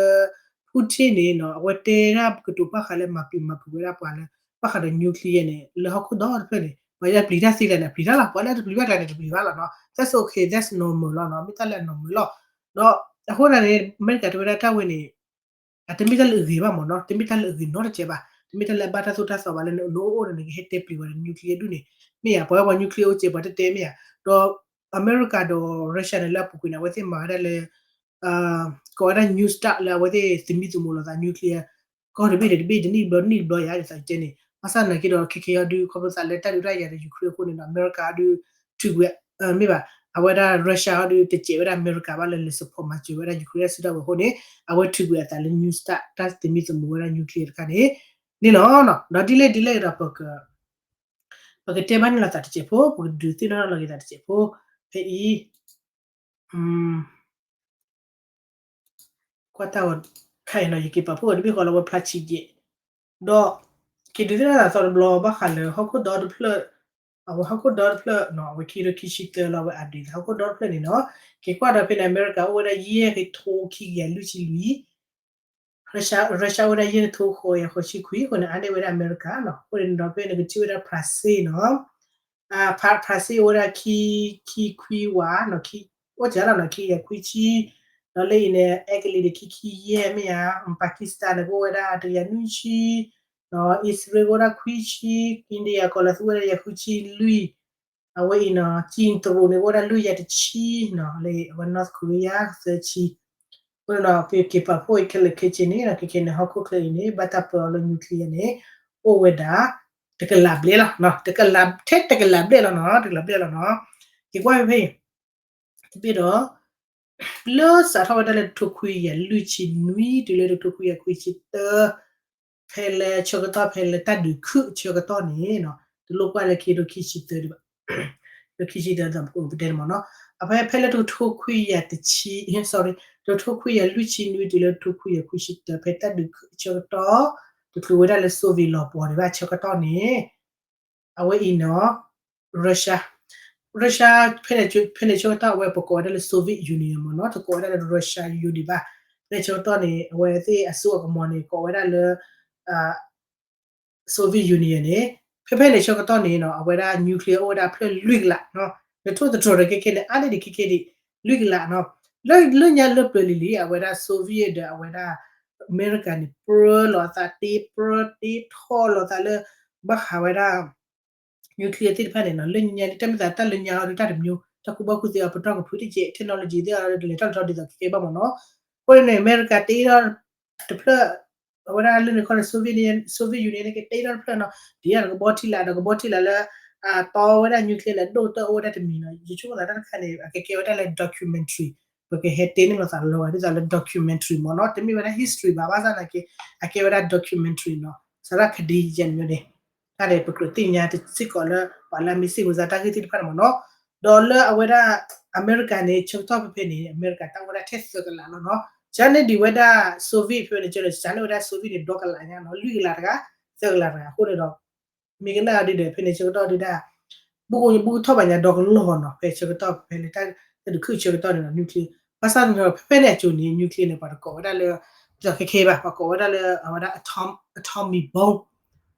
Putin န့ၣ်နီၤ အဝဲတဲဒၣ်ကတိၤဘၣ်ဃးလၢမၤပျံၤမၤဖုးဝဲဒၣ်ပှၤလၢ ဘၣ်ဃးဒီး nuclear န့ၣ် လၢဟီၣ်ခိၣ်ဒီတဖျၢၣ်န့ၣ် ပှၤလၢပျံၤတၢ်သ့လဲၣ်န့ၣ် ပျံၤတၢ်လီၤ, ပှၤလၢတပျံၤဘၣ်ကျါန့ၣ် တပျံၤဘၣ်လီၤနီၤ, that's okay, that's normal လီၤနီၤ, မ့ၢ်တၢ်လၢအ normal လီၤ. ဒီးအဃိသတးန့ၣ် အမဲရကၤတဲဝဲဒၣ်တၢ်ဝဲန့ၣ် အတမ့ၢ်တၢ်လၢအဂ့ၤဘၣ်မၢ်နီၤ, တမ့ၢ်တၢ်လၢအဂ့ၤနီတစဲးဘၣ်, တမ့ၢ်တၢ်လၢအဘၣ်တၢ်သိၣ်တၢ်သီဘၣ်လၢနအိၣ်ဒီးနကဟဲတဲပျံၤဝဲဒီး nuclear ဒူၣ်န့ၣ်, မ့ၢ်ဧါ, ပှၤဝဲပှၤ nuclear အိၣ်စဲးပှၤတဲတဲမ့ၢ်ဧါ, ဒီးအမဲရကၤဒီး Russia န့ၣ်လၢအပူၤကွံာ်န့ၣ် အဝဲသ့ၣ်မၤဝဲဒၣ်လၢ ကိးဝဲဒၣ် New START လၢအဝဲသ့ၣ်သမံသမိးလိာ်သး nuclear ကီၢ်တဘ့ၣ်န့ၣ်တဘ့ၣ် တနံၣ်ဘျီတနံၣ်ဘျီယၤ ဒ်သိးတဲန့ၣ်, ဘၣ်ဆၣ်သနာ်က့ဒီး ခဲခဲအံၤဒုး ခီဖျိသးလၢတၢ်ဒုးတၢ်ယၤဒီး Ukraine အဃိန့ၣ်ဒီး အမဲရကၤအံၤဒုး ထုးကွံာ် မ့ၢ်ဘၣ်, အဝဲဒၣ် Russia အံၤဒုး တစဲးဝဲဒၣ်အမဲရကၤဘၣ်လၢ လၢ support မၤစၢၤဝဲဒၣ် Ukraine အစုဒၣ်ဝဲအဃိန့ၣ် အဝဲထုးကွံာ်အသးလၢ New START တၢ်သမံသမိးဝဲဒၣ် nuclear တခါန့ၣ် န့ၣ်လီၤ. ဒီးဒ်လဲၣ်ဒ်လဲၣ်ဒီး ပကတဲဘၣ်န့ၣ်လီၤသးတစဲးဖိ, ပကဒုးသ့ၣ်နီၣ်ထီၣ်လီၤက့ၤသးတစဲးဖိ ဖဲအံၤ ကွၢ်တၢ်ဂီၤခါအံၤနီၤ ယက့ၤပာ်ဖှိၣ်တဘ့ၣ်ဃီလၢဝဲဖျါဆံးယဲၢ်, ဒီးက့ၤဒုးသ့ၣ်နီၣ်သးသီတဘျီဘၣ်ဃးလၢဟီၣ်ခိၣ်ဒီတဖျၢၣ်, အဝဲဟီၣ်ခိၣ်ဒီတဖျၢၣ်နီၤ အဝဲခံကထိခံဆံသၢလီၤ အဝဲ update သးဟီၣ်ခိၣ်ဒီတဖျၢၣ်န့ၣ်နီၤ, က့ၤကွၢ်ဒီးဖဲန့ၣ် အမဲရကၤ အိၣ်ဝဲဒၣ်ယဲၢ်ကထိခံကယၤလွံၢ်ဆံလွံၢ် Russia, Russia အိၣ်ဝဲဒၣ်ယဲၢ်ကထိဃိးကယၤဃိးဆံခွံ အဃိန့ၣ် အါန့ၢ်ဝဲဒၣ်အမဲရကၤနီၤ, အဃိန့ၣ်ဒီးဖဲန့ၣ်ကထံၣ်ဝဲဒၣ် Brazil နီၤ Brazil အိၣ်ဝဲဒၣ်ခံ, ခံခွံဝးနီၤ, အိၣ်စှၤလီၤနီၤ ခံကယၤခွံဆံ, ဒီးလၢအံၤန့ၣ် Italy န့ၣ် ခံခံယဲၢ်မ့ၢ်ဧါ, Pakistan န့ၣ် ကအိၣ်ဝဲဒၣ်တကယၤနွံဆံ, Israel ကအိၣ်ဝဲဒၣ်ခွံဆံ, India ကီၢ်လီၤသူဝဲဒၣ်တကယၤဃုဆံလွံၢ်, အဝဲအံၤနီၤ ကၠံတရူးန့ၣ် ကအိၣ်ဝဲဒၣ်လွံၢ်ကယၤတဆံနီၤ, လၢအဝဲ North Korea သၢဆံ, အဃိန့ၣ်ဒီး ပက့ၤပာ်ဖှိၣ်အံၤခဲလၢာ်ခဲဆ့န့ၣ်နီၤ, ခဲခဲန့ၣ် ဟီၣ်ခိၣ်ချၢအံၤန့ၣ် ဘၣ်တၢ်ပၢအီၤလၢ nuclear န့ၣ် အိၣ်ဝဲဒၣ် တကလးဘျဲၣ်လီၤ, တကလး, ထဲတကလးဘျဲၣ်လီၤနီၤ, တကလးဘျဲၣ်လီၤနီၤ, က့ၤကွၢ်ဖဲဖဲအံၤ တဘ့ၣ်ဒီး လၢစးထီၣ်ဝဲဒၣ်လၢတကထိခွံကယၤလွံၢ်ဆံနွံ တုၤလၢတကထိခွံကယၤခွံဆံတၢ ဖဲလၢဆၢကတီၢ်ဖဲလၢတၢ်ဒုးခုၣ်အဆၢကတီၢ်န့ၣ်နီၤ, တလိၣ်ကွၢ်လၢခံကထိခံဆံသၢဒံးဘၣ်, ခံဆံသၢဒီးပတဲန့ၣ်မ့ၢ်နီၤ, အဖဲဖဲလၢတကထိခွံကယၤတဆံ, sorry, တကထိခွံကယၤလွံၢ်ဆံနွံ တုၤလၢတကထိခွံကယၤခွံဆံတၢ ဖဲတၢ်ဒုးခုၣ်အဆၢကတီၢ်, တချုးဝဲဒၣ်လၢ Soviet လီၤပှီၢ်ဒံးဘၣ်အဆၢကတီၢ်န့ၣ် အဝဲအံၤနီၤ Russia, Russia ဖဲန့ၣ်ဆၢကတီၢ် အဝဲပကိးဝဲဒၣ်လၢ Soviet Union မ့ၢ်နီၤ, တကိးဝဲဒၣ်လၢ Russia Union ဘၣ်, ဖဲန့ၣ်ဆၢကတီၢ်န့ၣ် အဝဲသ့ၣ်အစိအကမီၤန့ၣ် ကိးဝဲဒၣ်လၢ Soviet Union န့ၣ်, ဖဲဖဲန့ၣ်ဆၢကတီၢ်န့ၣ်နီၤ အဝဲဒၣ် nuclear အိၣ်ဝဲဒၣ်အဖျၢၣ်လွံၢ်ကလးနီၤ, နထိၣ်သတြီၤဒီးခဲခဲန့ၣ် အါန့ၢ်ဒံးခဲခဲဒံး လွံၢ်ကလးနီၤ, လၢလၢညါလၢပျၢၤလံၤလံၤ အဝဲဒၣ် Soviet ဒီးအဝဲဒၣ် အမဲရကၤန့ၣ် ပြၢလိာ်အသးတ့ ပြၢတ့ထီၣ်လိာ်သးလၢ ဘၣ်ဃးဝဲဒၣ် nuclear သ့ၣ်တဖၣ်န့ၣ်နီၤ, လၢညါလံၤတၢ်မ့ၢ်သးတၢ်လၢညါအီၤဒီးတၢ်တမျိုး, တၢ်ကူၣ်ဘၣ်ကူၣ်သ့အီၤ ပတီၢ်ကဖုးတကဲး technology သ့ၣ်အီၤဒီး လဲၤထီၣ်လဲၤထီၣ်ဒ်သိးခဲခဲဘၣ်မ့ၢ်နီၤ, အဃိန့ၣ် အမဲရကၤတ့ထီၣ်တဖျၢၣ် အဝဲဒၣ်လၢန့ၣ်ခီန့ၣ် Soviet, Soviet Union န့ၣ် ကတ့ထီၣ်တဖျၢၣ်နီၤ, ဒ်အီၤဒီးကဘီထံလာ်ဒီးကဘီထံလာ်လၢ အတီဝဲဒၣ် nuclear လၢအဒိၣ်တၢၢ်အိၣ်ဝဲဒၣ်တမံၤနီၤ, ယဆိကမိၣ်သးတၢ်တခါန့ၣ် အကကဲဝဲဒၣ်လၢ documentary, ပကဟဲတဲန့ၢ်လိာ်သးလီၤဂာ်ဒ်သိးလၢ documentary မ့ၢ်နီၤ, တမ့ၢ်ဝဲဒၣ် history ဘၣ်, ဘၣ်ဆၣ်သနာ်က့ အကဲဝဲဒၣ် documentary နီၤ, စရခဒံယဲၢ်န့ၣ်မ့ၢ်န့ၣ်, တၢ်ဒီးပကြၢးသ့ၣ်ညါစ့ၢ်ကီးလၢ ပှၤလၢအမ့ၢ်စ့ၢ်ကီးစးတၢ်ဂ့ၢ်သ့ၣ်တဖၣ်န့ၣ်မ့ၢ်နီၤ, ဒီးလၢအဝဲဒၣ် အမဲရကၤန့ၣ် ဆၢကတီၢ်ဖဲဖဲန့ၣ် အမဲရကၤတၢ်အိၣ်ဝဲဒၣ်ထဲသၢကလးလီၤနီၤ, စးန့ၢ်ဒံးဝဲဒၣ် Soviet ဖဲဖဲန့ၣ် ကၢ်လၢစးန့ၢ်ဝဲဒၣ် Soviet န့ၣ် ဒီကလးညါနီၤ, လွံၢ်ကလးတဂၤ သၢကလးတဂၤ အဃိန့ၣ်ဒီး မ့ၢ်ကနၣ်ဒ်ဒီး ဖဲန့ၣ်ဆၢကတီၢ်ဒုးဒၣ် ဘူၣ်ကဘူၣ်ထီၣ်ဘၣ်ညါဒီကလီၢ်နီၤ, ဖဲဆၢကတီၢ်ဖဲလၢတၢ်ဒုးခုၣ်ဆၢကတီၢ်န့ၣ်နီၤ nuclear, ဘၣ်ဆၣ်န့ၣ်ဒီး ဖဲဖဲန့ၣ်အစိၤန့ၣ် nuclear န့ၣ် ပှၤတကိးဝဲဒၣ်လၢ ဒ်သိးခဲခဲဘၣ်, ပှၤကိးဝဲဒၣ်လၢအဝဲဒၣ် atom, atomic bomb,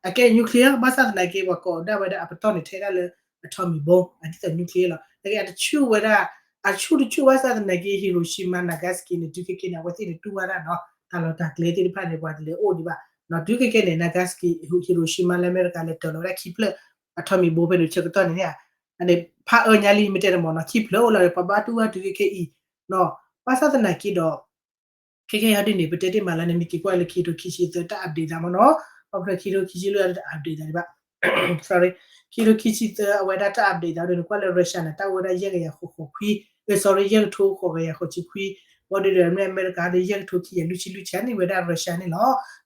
အကဲ nuclear ဘၣ်ဆၣ်သနာ်က့ ပှၤကိးဒၣ်ဝဲဒၣ်အပတီၢ်န့ၣ်ထဲဒၣ်လၢ atomic bomb အဒ်သိး nuclear လီၤ, အကဲအတဆူၣ်ဝဲဒၣ်, အဆူၣ်တဆူၣ်ဘၣ်ဆၣ်သနာ်က့ Hiroshima Nagasaki န့ၣ် တုၤခဲခဲန့ၣ် အဝဲသ့ၣ်န့ၣ်တူၢ်ဘၣ်ဒၣ်နီၤ, တၢ်လီၢ်တၢ်ကျဲသ့ၣ်တဖၣ်န့ၣ် ပှၤတလဲၤအိၣ်ဒံးဘၣ် တုၤခဲကဲန့ၣ် Nagasaki Hiroshima လၢအမဲရကၤလဲၤတၢၤလီၤဝဲဒၣ်ခံဖျၢၣ် atomic bomb ဖဲန့ၣ်ဆၢကတီၢ်န့ၣ်န့ၣ် အန့ၣ် ဖးအၢညါလံ မ့ၢ်တဲတမ့ၢ်နီၤ ခံဖျၢၣ်အိၣ်လီၤဒီး ပှၤဘၣ်တူၢ်ဘၣ်တုၤခဲကဲအံၤ ဘၣ်ဆၣ်သနာ်က့ဒီး ခဲကဲအံၤဒ်န့ၣ် ပတဲတ့ၢ်မးလၢန့ၣ် မ့ၢ်က့ၤကွၢ်လၢခံကထိခံဆံသၢတၢ် update သးမ့ၢ်နီၤ, ဘၣ်ဖဲခံကထိခံဆံလွံၢ်အတ update သးဒံးဘၣ် sorry ခံကထိခံဆံသၢအဝဲဒၣ်တၢ် update သးဒ်န့ၣ် ကွၢ်လၢ Russia န့ၣ် တၢ်အိၣ်ဝဲဒၣ်ယဲၢ်ကယၤဃိးဃိးခွံ sorry ယဲၢ်ကထိဃိးကယၤဃိးဆံခွံ, ဘၣ်ဒီးအမဲရကၤဒီး ယဲၢ်ကထိခံကယၤလွံၢ်ဆံလွံၢ်ဆံန့ၣ် ဝဲဒၣ် Russia န့ၣ်လီ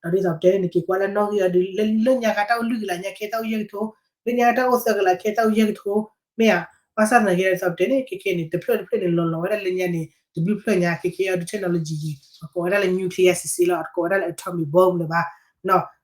ၤ. ဒီးဒ်သိးပတဲန့ၣ် က့ၤကွၢ်လၢနီၣ်ဂံၢ်အီၤဒီး လၢညါခါတၢ်အိၣ်လွံၢ်ကလးညါခဲတၢ်အိၣ်ယဲၢ်ကထိ, လၢညါခါတၢ်အိၣ်သၢကလးခဲတၢ်အိၣ်ယဲၢ်ကထိ, မ့ၢ်ဧါ, ဘၣ်ဆၣ်သနာ်က့ဒ်သိးပတဲန့ၣ် ခဲကဲန့ၣ် တဖျၢၣ်တဖျၢၣ်န့ၣ် လီၤလီၤဝဲဒၣ်လၢညါန့ၣ် တဘျုးဖျၢၣ်ညါ ခဲကဲအံၤဒီး technology ယံၤ ကိးဝဲဒၣ်လၢ nuclear စံးစ့လီၤ ကိးဝဲဒၣ်လၢ atomic bomb လၢၤဘၣ်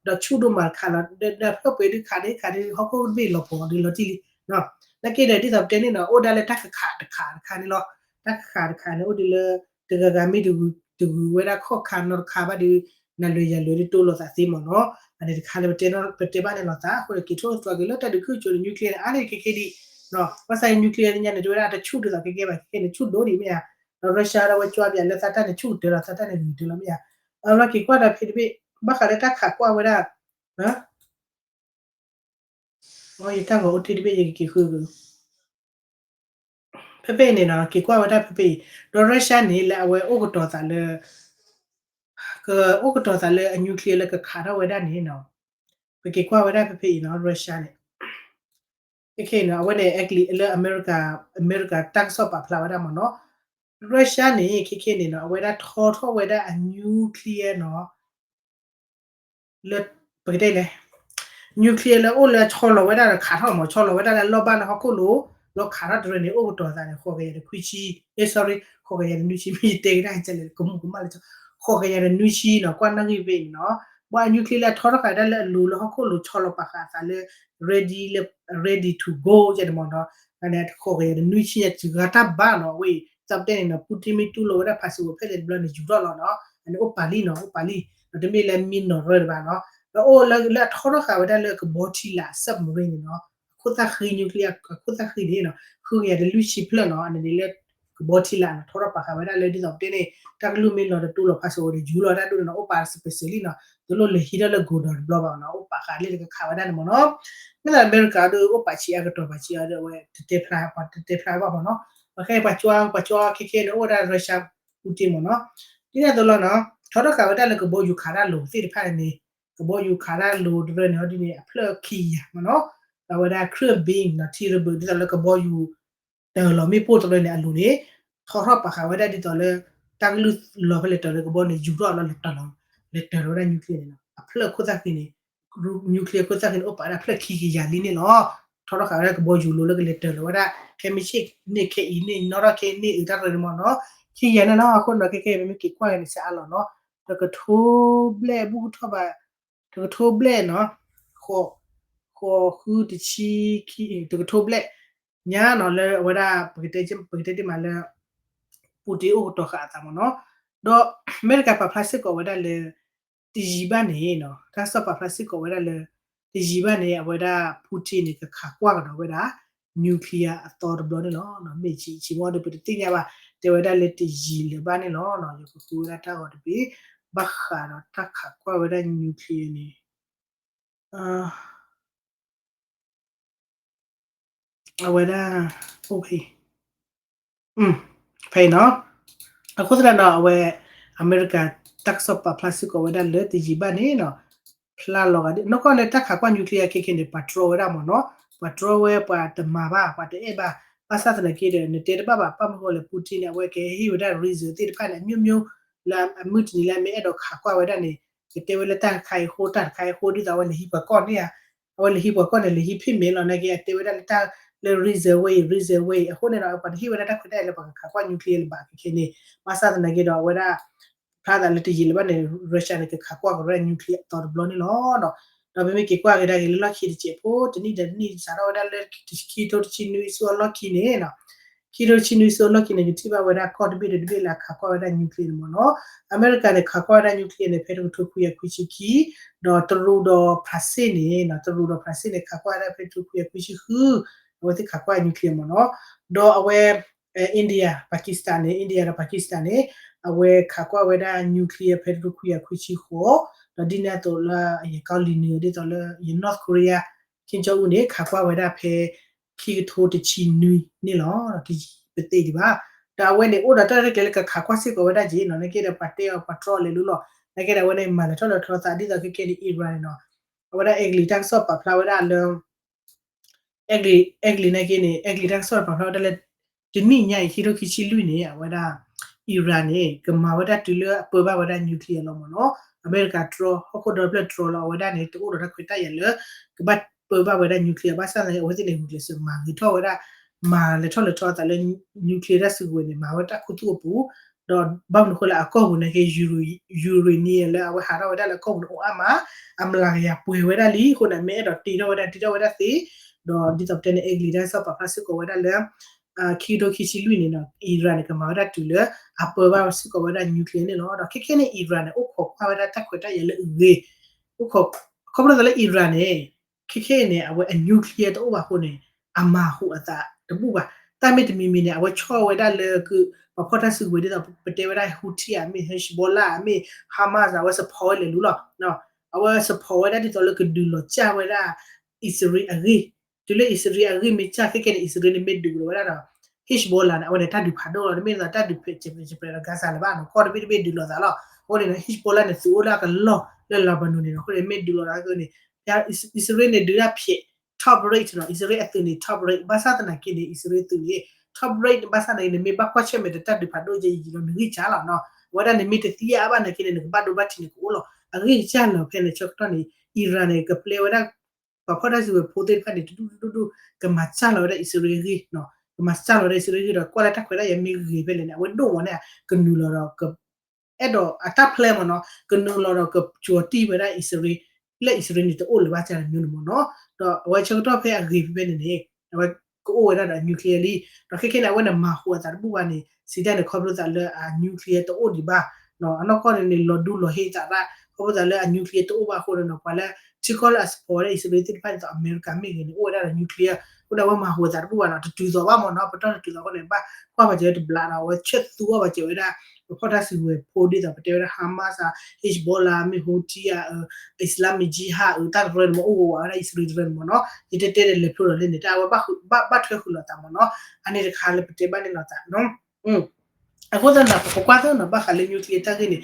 ဒီးဆူၣ်ဒိၣ်မးတခါလီၤ ဒီးဖျၢၣ်ပှဲၤဒုးခးဒုးခးဒုး ဟီၣ်ခိၣ်တဘ့ၣ်လီၤပှီၤဒုးလီၤတံၢ်လံ, နာ်က့ဒီးဒ်သိးပတဲန့ၣ်နီၤ အိၣ်ဒၣ်လၢတၢ်ကခးတခးတခါန့ၣ်လီၤ, တၢ်ကခးတခါန့ၣ် အိၣ်ဒ်လၢ တဂၤဂၤမ့ၢ်တဂုၤဝဲဒၣ်ခီၣ်ခါနီတခါဘၣ်ဒီး နၤလွဲၤယၤလွဲၤဒ်တိၢ်လိာ်သးသ့မ့ၢ်နီၤ, အန့ၣ်တခါလၢပတဲဘၣ်န့ၣ်လီၤသး အဃိဒီးက့ၤထိၣ်သီက့ၤလၢတၢ်ဒုးခုၣ်ကၠိဒီး nuclear န့ၣ် အါန့ၢ်ခဲကဲဒံး ဘၣ်ဆၣ် nuclear ညါန့ၣ် တဲဝဲဒၣ်တဆူၣ်ဒ်သိးခဲကဲဘၣ် ခဲကဲန့ၣ် ဆူၣ်ဒိၣ်ဒံးမ့ၢ်ဧါ, ဒီး Russia ဒီးဝဲကၠွါပၠးလၢသးတၢ်န့ၣ် ဆူၣ်ကတၢၢ်လီၤ သးတၢ်န့ၣ်ဂ့ၤကတၢၢ်လီၤမ့ၢ်ဧါ, အလီၤက့ၤကွၢ်ဒီးဖဲတဘ့ၣ် ဘၣ်ဃးလၢတၢ်ခးကွၢ်ဝဲဒၣ် ယတၢ်ဂီၤအိၣ်တ့ၢ်တဘ့ၣ်ယကက့ၤဃု ဖဲဖဲအံၤန့ၣ်နီၤ က့ၤကွၢ်ဝဲဒၣ်ဖဲဖဲအံၤ ဒီး Russia န့ၣ် လၢအဝဲအိၣ်ကတီၤသးလၢ ကအိၣ်ကတီၤသးလၢအ nuclear လၢကခးထီၣ်ဝဲဒၣ်န့ၣ်နီၤ ပက့ၤကွၢ်ဝဲဒၣ်ဖဲဖဲအံၤနီၤ Russia န့ၣ် ခဲခဲအံၤနီၤ အဝဲန့ၣ် actually လၢအမဲရကၤ အမဲရကၤတၢ်ကစီၣ်ပာ်ဖျါဝဲဒၣ်မ့ၢ်နီၤ Russia န့ၣ် ခဲခဲန့ၣ်နီၤ အဝဲဒၣ်ထီထီၣ်ဝဲဒၣ်အ nuclear နီၤ လၢ ပကတဲလဲၣ် nuclear လၢအိၣ်လၢဆီလီၤဝဲဒၣ်ဒီးခးထီၣ်မ့ၢ် ဆီလီၤဝဲဒၣ်လၢအလီၢ်ဘၣ်လၢဟီၣ်ခိၣ်လိၤ လီၤခးထီၣ်တရၢန့ၣ် အိၣ်ကတီၤသးန့ၣ် ဃိးကယၤဒီးခွံဆံ sorry ဃိးကယၤဒီးနွံဆံ မ့ၢ်ယတဲကဒါကလဲၣ် ကမူၣ်ကမၣ်လၢ ဃိးကယၤဒီးနွံဆံနီၤ ကွၢ်နီၣ်ဂံၢ်ဖဲအံၤနီၤ ဘၣ် nuclear လၢအထီထီၣ်ဃာ်ဝဲဒၣ်လၢအလိၤလၢဟီၣ်ခိၣ်လိၤဆီလီၤပာ်ဃာ်အသးလၢ ready လၢ ready to go ယဲန့ၣ်မ့ၢ်နီၤ ဃိးကယၤဒီးနွံဆံညါ စှၤတၢ်ဘၣ်နီၤ အဝဲအံၤ သးပတဲန့ၣ်နီၤ Putin မ့ၢ်တူၢ်လိာ်ဝဲဒၣ် password ဖဲလဲၣ်တဘျီန့ၣ် ယူၤထီၣ်လီၤနီၤ အန့ၣ်အိၣ်ပာ်လံနီၤ အိၣ်ပာ်လံ ဒီးတမ့ၢ်လၢမံနီၤရၢတဘၣ်နီၤ ဒီးအိၣ်လၢအထီထီၣ်ဃာ်ဝဲဒၣ်လၢကဘီထံလာ် submarine န့ၣ်နီၤ အခိၣ်သၣ်ဃံ nuclear အခိၣ်သၣ်ဃံန့ၣ်နီၤ ဃုကယၤဒီးလွံၢ်ဆံဖျၢၣ်နီၤ အန့ၣ်န့ၣ်လၢ ကဘီထံလာ်နီၤ ထီထီၣ်ပာ်ဃာ်ဝဲဒၣ်လၢဒ်သိးပတဲန့ၣ် တၢ်ကလုၢ်မ့ၢ်လီၤတတူၢ်လီၤ password ဒီးယူၤလီၤတၢ်ဒိၣ်န့ၣ်နီၤ အိၣ်ပာ်စပယ်စဲလံနီၤ တလိၣ်လဲၤဟံးထီၣ်လၢ godown တဘျီဘၣ်နီၤ အိၣ်ပာ်ဃာ်လၢကခးဝဲဒၣ်န့ၣ်မ့ၢ်နီၤ မ့ၢ်လၢအမဲရကၤဒီးအိၣ်ပာ်ဆံးအါကတီၢ်ပာ်ဆံးအါဒီးအဝဲတတဲဖျါ ပှၤတတဲဖျါဘၣ်မ့ၢ်နီၤ ပှၤခဲပှၤကၠီ ပှၤကၠီခဲခဲန့ၣ် အိၣ်ဝဲဒၣ် Russia Putin မ့ၢ်နီၤ ဒ်န့ၣ်အသိးလီၤနီၤ ထီထီၣ်ဃာ်ဝဲဒၣ်လၢကဘီယူၤခးတၢ်လိၤသ့ၣ်တဖၣ်န့ၣ် ကဘီယူၤခးတၢ်လိၤတရၢန့ၣ် ဟီဒ်န့ၣ် အဖျၢၣ်ခံကယၤမ့ၢ်နီၤ ဒီးအဝဲဒၣ် เครื่องบิน နီၤ ထံရဘုး ဒ်သိးလၢကဘီယူၤ တၢၤလီၤမ့ၣ်ပိၢ်တရၢန့ၣ်အလိၤန့ၣ် ထီထီၣ်ပာ်ဃာ်ဝဲဒၣ်ဒ်သိးလၢ တၢ်ကလုၢ်လီၤဖဲလဲၣ်တၢၤလၢကဘီန့ၣ် ယူၤထီၣ်လီၤလဲၤတၢၤလီၤ လဲၤတၢၤလီၤဝဲဒၣ် nuclear န့ၣ်နီၤ အဖျၢၣ်ခိၣ်သၣ်ဃံန့ၣ် nuclear ခိၣ်သၣ်ဃံန့ၣ် အိၣ်ပာ်ဝဲဒၣ်ဖျၢၣ်ခံကယၤလံန့ၣ်လီၤ ထီထီၣ်ဃာ်ဝဲဒၣ်ကဘီယူၤလိၤလၢကလဲၤတၢၤလီၤဝဲဒၣ် ခဲမုၢ်ဆ့ၣ်န့ၣ်ခဲအံၤန့ၣ် နီၣ်ထီၣ်ခဲအံၤန့ၣ် အုးတၢ်တရၢန့ၣ်မ့ၢ်နီၤ ခံကယၤန့ၣ်လီၤ အဃိနီၤ ခဲခဲအံၤမ့မ့ၢ်က့ၤကွၢ်က့ၤန့ၣ် စးအါလီၤနီၤ တကထိဘျဲၣ် ဘူၣ်ကထီၣ်ဘၣ် တကထိဘျဲၣ်နီၤ ဃိး ဃိးဃုတဆံခံ တကထိဘျဲၣ် ညါနီၤလၢအဝဲဒၣ် ပကတဲ ပကတဲတ့ၢ်မးလၢ Putin အိၣ်ကတီၤဃာ်အသးမ့ၢ်နီၤ ဒီးအမဲရကၤပာ်ဖျါစ့ၢ်ကီးဝဲဒၣ်လၢ တယံာ်ဘၣ်န့ၣ်နီၤ တၢ်ကစီၣ်ပာ်ဖျါစ့ၢ်ကီးဝဲဒၣ်လၢ တယံာ်ဘၣ်န့ၣ် အဝဲဒၣ် Putin န့ၣ် ကခးကွၢ်ကဒီးဝဲဒၣ် nuclear အသီတဘျီန့ၣ်လီၤ. မ့ၢ်ဆံးဆံးမီၢ်ဒီး ပတသ့ၣ်ညါဘၣ် တဲဝဲဒၣ်လၢတယံာ်လၢၤဘၣ်န့ၣ်လီၤ. ယကဃုဝဲဒၣ်တၢ်ဂီၤတဘ့ၣ် ဘၣ်ဃးဒီးတၢ်ခးကွၢ်ဝဲဒၣ် nuclear န့ၣ် အဝဲဒၣ် ဖဲအံၤနီၤ အဃိသတးဒီး အဝဲ အမဲရကၤ တၢ်ကစီၣ်ပာ်ဖျါစ့ၢ်ကီးဝဲဒၣ်လၢ တယံာ်ဘၣ်န့ၣ်နီၤ ဖျါလီၤဂာ်ဒ် နီၢ်ကီၢ်န့ၣ် တၢ်ခးကွၢ် nuclear ခဲခဲန့ၣ် ပှၤတြီဝဲဒၣ်မ့ၢ်နီၤ ပှၤတြီဝဲ ပှၤတမၤဘၣ် ပှၤတအဲၣ်ဘၣ် ဘၣ်ဆၣ်သနာ်က့ဒီး နတဲတဘၣ်ဘၣ် ဘၣ်မနုၤဃိလဲၣ် Putin န့ၣ် အဝဲကဟ့ၣ်ဝဲဒၣ် reason သ့ၣ်တဖၣ်န့ၣ် အမျိုးမျိုး လၢအမုၢ်တနံၤလၢအမ့ၢ်အဲၣ်ဒိးခးကွၢ်ဝဲဒၣ်န့ၣ် ကတဲဝဲလၢတၢ်တခါအံၤအဃိ တၢ်တခါအံၤအဃိ ဒ်သိးအဝဲလဲၤဟံးပှၤကီၢ်န့ၣ်ဧါ အဝဲလဲၤဟံးပှၤကီၢ်န့ၣ် လဲၤဟံးဖ့ၣ်မဲာ်လီၤ နာ်က့ အတဲဝဲဒၣ်လၢတၢ်လၢ reason ဝဲအံၤ reason ဝဲအံၤ အဃိန့ၣ်ဒီး ပှၤတဟ့ၣ်ဝဲဒၣ်တၢ်ခွဲးတၢ်ယာ်လၢပှၤကခးကွၢ် nuclear လၢၤဘၣ်ခဲခဲန့ၣ် ဘၣ်ဆၣ်သနာ်က့ဒီး အဝဲဒၣ် ဖျါသးလၢတယံာ်လၢၤဘၣ်န့ၣ် Russia န့ၣ် ကခးကွၢ်ကဒီးဝဲဒၣ် nuclear အသီတဘျီန့ၣ်လီၤ. ဒီးပမ့ၢ်က့ၤကွၢ်ကဒါက့ၤလၢလီၢ်ခံတစဲးဖိ တနံၣ်ဒီးတနံၣ် စးထီၣ်ဝဲဒၣ်လၢ ခံကထိတဆံနွံဆူအလီၢ်ခံန့ၣ် ခံကထိတဆံနွံဆူအလီၢ်ခံန့ၣ် ကထံၣ်ဘၣ်ဝဲဒၣ်ကီၢ်တဘ့ၣ်ဒီးတဘ့ၣ်လၢအခးကွၢ်ဝဲဒၣ် nuclear န့ၣ်မ့ၢ်နီၤ. အမဲရကၤန့ၣ် ခးကွၢ်ဝဲဒၣ် nuclear န့ၣ် ဖဲတကထိခွံကယၤခွံဆံခံ, ဒီးတရူးဒီးဖရၣ်စ့ၣ်န့ၣ် တရူးဒီးဖရၣ်စ့ၣ်န့ၣ် ခးကွၢ်ဝဲဒၣ်ဖဲတကထိခွံကယၤခွံဆံဃု, အဝဲသ့ၣ်ခးကွၢ် nuclear မ့ၢ်နီၤ. ဒီးအဝဲ India Pakistan န့ၣ် India ဒီး Pakistan န့ၣ် အဝဲခးကွၢ်ဝဲဒၣ် nuclear ဖဲတကထိခွံကယၤခွံဆံဃိး, ဒီးဒ်န့ၣ်အသိးလၢယကီၢ်လံၤနုာ် ဒ်သိးလၢယ North Korea Kim Jong Un န့ၣ် ခးကွၢ်ဝဲဒၣ်ဖဲ ခံကထိတဆံနွံန့ၣ်လီၤ. တယံာ်ပသ့ဒံးဘၣ်. ဒီးအဝဲန့ၣ် အိၣ်ဒီးတၢ်ရဲၣ်တၢ်ကျဲၤလၢကခးကွၢ်စ့ၢ်ကီးဝဲဒၣ်က့ၤနီၤ, နာ်က့ဒီးပှၤတဲအီၤပှၤတြီလဲၤလိၤလီၤ. နာ်က့ဒီးအဝဲန့ၣ် မၤလဲၤထီၣ်လဲၤထီသး ဒ်သိးခဲကဲန့ၣ် Iran န့ၣ်နီၤ, အဝဲဒၣ်အဲကလံးတၢ်ကစီၣ်ပာ်ဖျါဝဲဒၣ်လၢ အဲကလံး အဲကလံးနာ်က့န့ၣ် အဲကလံးတၢ်ကစီၣ်ပာ်ဖျါဝဲဒၣ်လၢ တနံၣ်ညါအံၤ ခံထိခံဆံလွံၢ်န့ၣ် အဝဲဒၣ် Iran န့ၣ် ကမၤဝဲဒၣ်တုၤလၢအပၢဘၣ်ဝဲဒၣ် nuclear လီၤမ့ၢ်နီၤ. အမဲရကၤတြီ ဟီၣ်ခိၣ်ဒီဖျၢၣ်တြီလီၤ အဝဲဒၣ်န့ၣ် တအိၣ်ဒီးတၢ်ခွဲးတၢ်ယာ်လၢ ကဘၣ်ပၢဘၣ်ဝဲဒၣ် nuclear ဘၣ်ဆၣ်သနာ်က့ အဝဲသ့ၣ်န့ၣ် ဂုာ်ကျဲးစၢးမၤဂ့ၤထီၣ်ဝဲဒၣ် မၤလဲၤထီၣ်လဲၤထီအသးလၢ nuclear တၢ်စုကဝဲၤန့ၣ် မၤဝဲတၢ်ခူသူၣ်အပူၤ, ဒီးဘၣ်မနုၤဃိလၢအကီၢ်ပူၤနာ်က့ uranium လၢအဝဲဟးထီၣ်ဝဲဒၣ်လၢအကီၢ်ပူၤန့ၣ် အိၣ်အါမး, အမျးကယၤပှဲၤဝဲဒၣ်လံအဃိန့ၣ် မ့ၢ်အဲၣ်ဒိးတ့ထီၣ်ဝဲဒၣ် တ့ထီၣ်ဝဲဒၣ်သ့, ဒီးဒ်သိးပတဲန့ၣ် အဲကလံးတၢ်ကစီၣ်ပာ်ဖျါစ့ၢ်ကီးဝဲဒၣ်လၢ ခံကထိခံဆံလွံၢ်န့ၣ်နီၤ Iran န့ၣ် ကမၤဝဲဒၣ်တုၤလၢ အပၢဘၣ်စ့ၢ်ကီးဝဲဒၣ် nuclear န့ၣ်လီၤ. ဒီးခဲကဲန့ၣ် Iran န့ၣ် အိၣ်ခိးကွၢ်ဝဲဒၣ်တၢ်ခွဲးတၢ်ယာ်လၢအဂ့ၤ, အိၣ်ခိး ခီဖျိလၢ Iran န့ၣ် ခဲကဲန့ၣ် အဝဲအ nuclear တအိၣ်ဘၣ်အဃိန့ၣ် အမၤဟူးအသးတဘူၣ်ဘၣ်. တၢ်မ့ၢ်တမံၤမံၤန့ၣ် အဝဲဆီၣ်ဝဲဒၣ်လၢ ပှၤဖီၣ်တၢ်စုကဝဲၤဒ်သိး ပတဲဝဲဒၣ် Houthi ဧါ မ့ၢ် Hezbollah ဧါ မ့ၢ် Hamas ဧါ အဝဲ support ဝဲလဲၤလိၤလီၤ. အဝဲ support ဝဲဒၣ်ဒ်သိးလၢကဒုးလီၤစၢ်ဝဲဒၣ် အံၣ်စရ့လးအဂ့ၢ်, တုၤလၢအံၣ်စရ့လးအဂ့ၢ်မ့ၢ်စၢ်ခဲကဲန့ၣ် အံၣ်စရ့လးန့ၣ်မ့ၢ်ဒုးကဒီးဝဲဒၣ်ဒီး Hezbollah န့ၣ် အဝဲန့ၣ်တၢ်ဒုးဖးဒိၣ်လီၤ, တမ့ၢ်ဒ်သိးတၢ်ဒုးဖဲးစဲးပြဲးဒီး Gaza လၢၤဘၣ်နီၤ, ကီၢ်တဘ့ၣ်တဘ့ၣ်ဒုးလိာ်သးလီၤ. အဃိန့ၣ် Hezbollah န့ၣ် သုးအိၣ်လၢအကလီၢ်လၢ Lebanon န့ၣ်နီၤ, အဃိန့ၣ် မ့ၢ်ဒုးလိာ်သးအဂ့ၢ်န့ၣ် အံၣ်စရ့လးန့ၣ် ဒုးတၢ်ဖဲး top rate နီၤ, အံၣ်စရ့လးအသုးန့ၣ် top rate ဘၣ်ဆၣ်သနာ်က့န့ၣ် အံၣ်စရ့လးသုးန့ၣ် top rate ဘၣ်ဆၣ်သနာ်က့န့ၣ် မ့ၢ်ဘၣ်ကွၢ်ဆၢၣ်မဲာ်ဒီးတၢ်ဒုးဖးဒိၣ်ကဲအံၤလီၤ နဂံၢ်စၢ်လီၤနီၤ, အဝဲဒၣ်န့ၣ်မ့ၢ်တသံအါဘၣ်နာ်က့န့ၣ် နကဘၣ်ဒိဘၣ်ထံးန့ၣ်ကအိၣ်လီၤ. အဂ့ၢ်ကစၢ်လီၤဖဲန့ၣ် ဆၢကတီၢ်န့ၣ် Iran န့ၣ် ကပျဲဝဲဒၣ် ပှၤဖီၣ်တၢ်စုကဝဲၤဖိသ့ၣ်တဖၣ်န့ၣ် တဒူၣ်ဒူၣ်ဒူၣ်ဒူၣ် ကမၤစၢ်လီၤဝဲဒၣ်အံၣ်စရ့လးအဂ့ၢ်နီၤ, ကမၤစၢ်လီၤဝဲဒၣ်အံၣ်စရ့လးအဂ့ၢ်ဒီး ကွၢ်လၢတၢ်ခွဲးတၢ်ယာ်မ့ၢ်ဂ့ၤဖဲလဲၣ်န့ၣ် အဝဲဒိၣ်မးန့ၣ် ကနုာ်လီၤဒီး အဲၣ်ဒိးအတၢ်ဖျဲမ့ၢ်နီၤ, ကနုာ်လီၤဒီးကကၠီၤတံၢ်ဝဲဒၣ်အံၣ်စရ့လး, လၢအံၣ်စရ့လးန့ၣ် တအိၣ်လၢၤဘၣ်တၢ်တမျိုးန့ၣ်မ့ၢ်နီၤ, ဒီးအဝဲဆၢကတီၢ်ဖဲအဂ့ၤဖဲဖဲန့ၣ်န့ၣ် အဝဲကအိၣ်ဝဲဒၣ်ဒီး nuclear လံ, ဒီးခဲကဲန့ၣ် အဝဲန့ၣ်မၤဟူးအသးတဘူၣ်ဘၣ်န့ၣ် စံးတၢ်န့ၣ် ခီဖျိသးလၢအ nuclear တအိၣ်ဒံးဘၣ်, အနီၢ်ကီၢ်န့ၣ်န့ၣ် လီၤဒူလီၤဟ့သးတၢ် ခီဖျိသးလၢအ nuclear တအိၣ်ဘၣ်အဃိန့ၣ်နီၤ ပှၤလၢ ထံကီၢ်လၢအ support ဝဲဒၣ်အံၣ်စရ့လးသ့ၣ်တဖၣ်ဒ်သိး အမဲရကၤမ့ၢ်ဂ့ၤန့ၣ် အိၣ်ဝဲဒၣ်ဒီး nuclear အဃိန့ၣ် အဝဲမၤဟူးအသးတဘူၣ်ဘၣ်နီၤ, တတုၤသိးဘၣ်မ့ၢ်နီၤ, ပတီၢ်တတုၤသိးအဃိန့ၣ် ဘၣ်ကွၢ်ပာ်စၢၤဝဲတဘျီဒီး အဝဲဆၢသူအီၣ်ပာ်စၢၤဝဲဒၣ် ပှၤဖီၣ်တၢ်စုကဝဲၤဖိဒ်သိး ပတဲဝဲဒၣ် Hamas ဧါ Hezbollah မ့ၢ် Houthi ဧါ Islamic Jihad ဧါ တၢ်တရၢန့ၣ်မ့ၢ် အိၣ်ဂီၤဝဲဒၣ်အံၣ်စရ့လးတရၢန့ၣ်မ့ၢ်နီၤ, ယတဲတဲဒီးလဲၤဖျိလီၤလၢန့ၣ် တၢ်အဝဲဘၣ်ဘၣ်ထွဲဃုာ်လိာ်သးမ့ၢ်နီၤ, အန့ၣ်တခါလၢပတဲဘၣ်န့ၣ်လိာ်သးနီၤ အဃိသတးန့ၣ် ပကကွၢ်သ့နီၤ ဘၣ်ဃးလၢ nuclear တၢ်ဂ့ၢ်န့ၣ်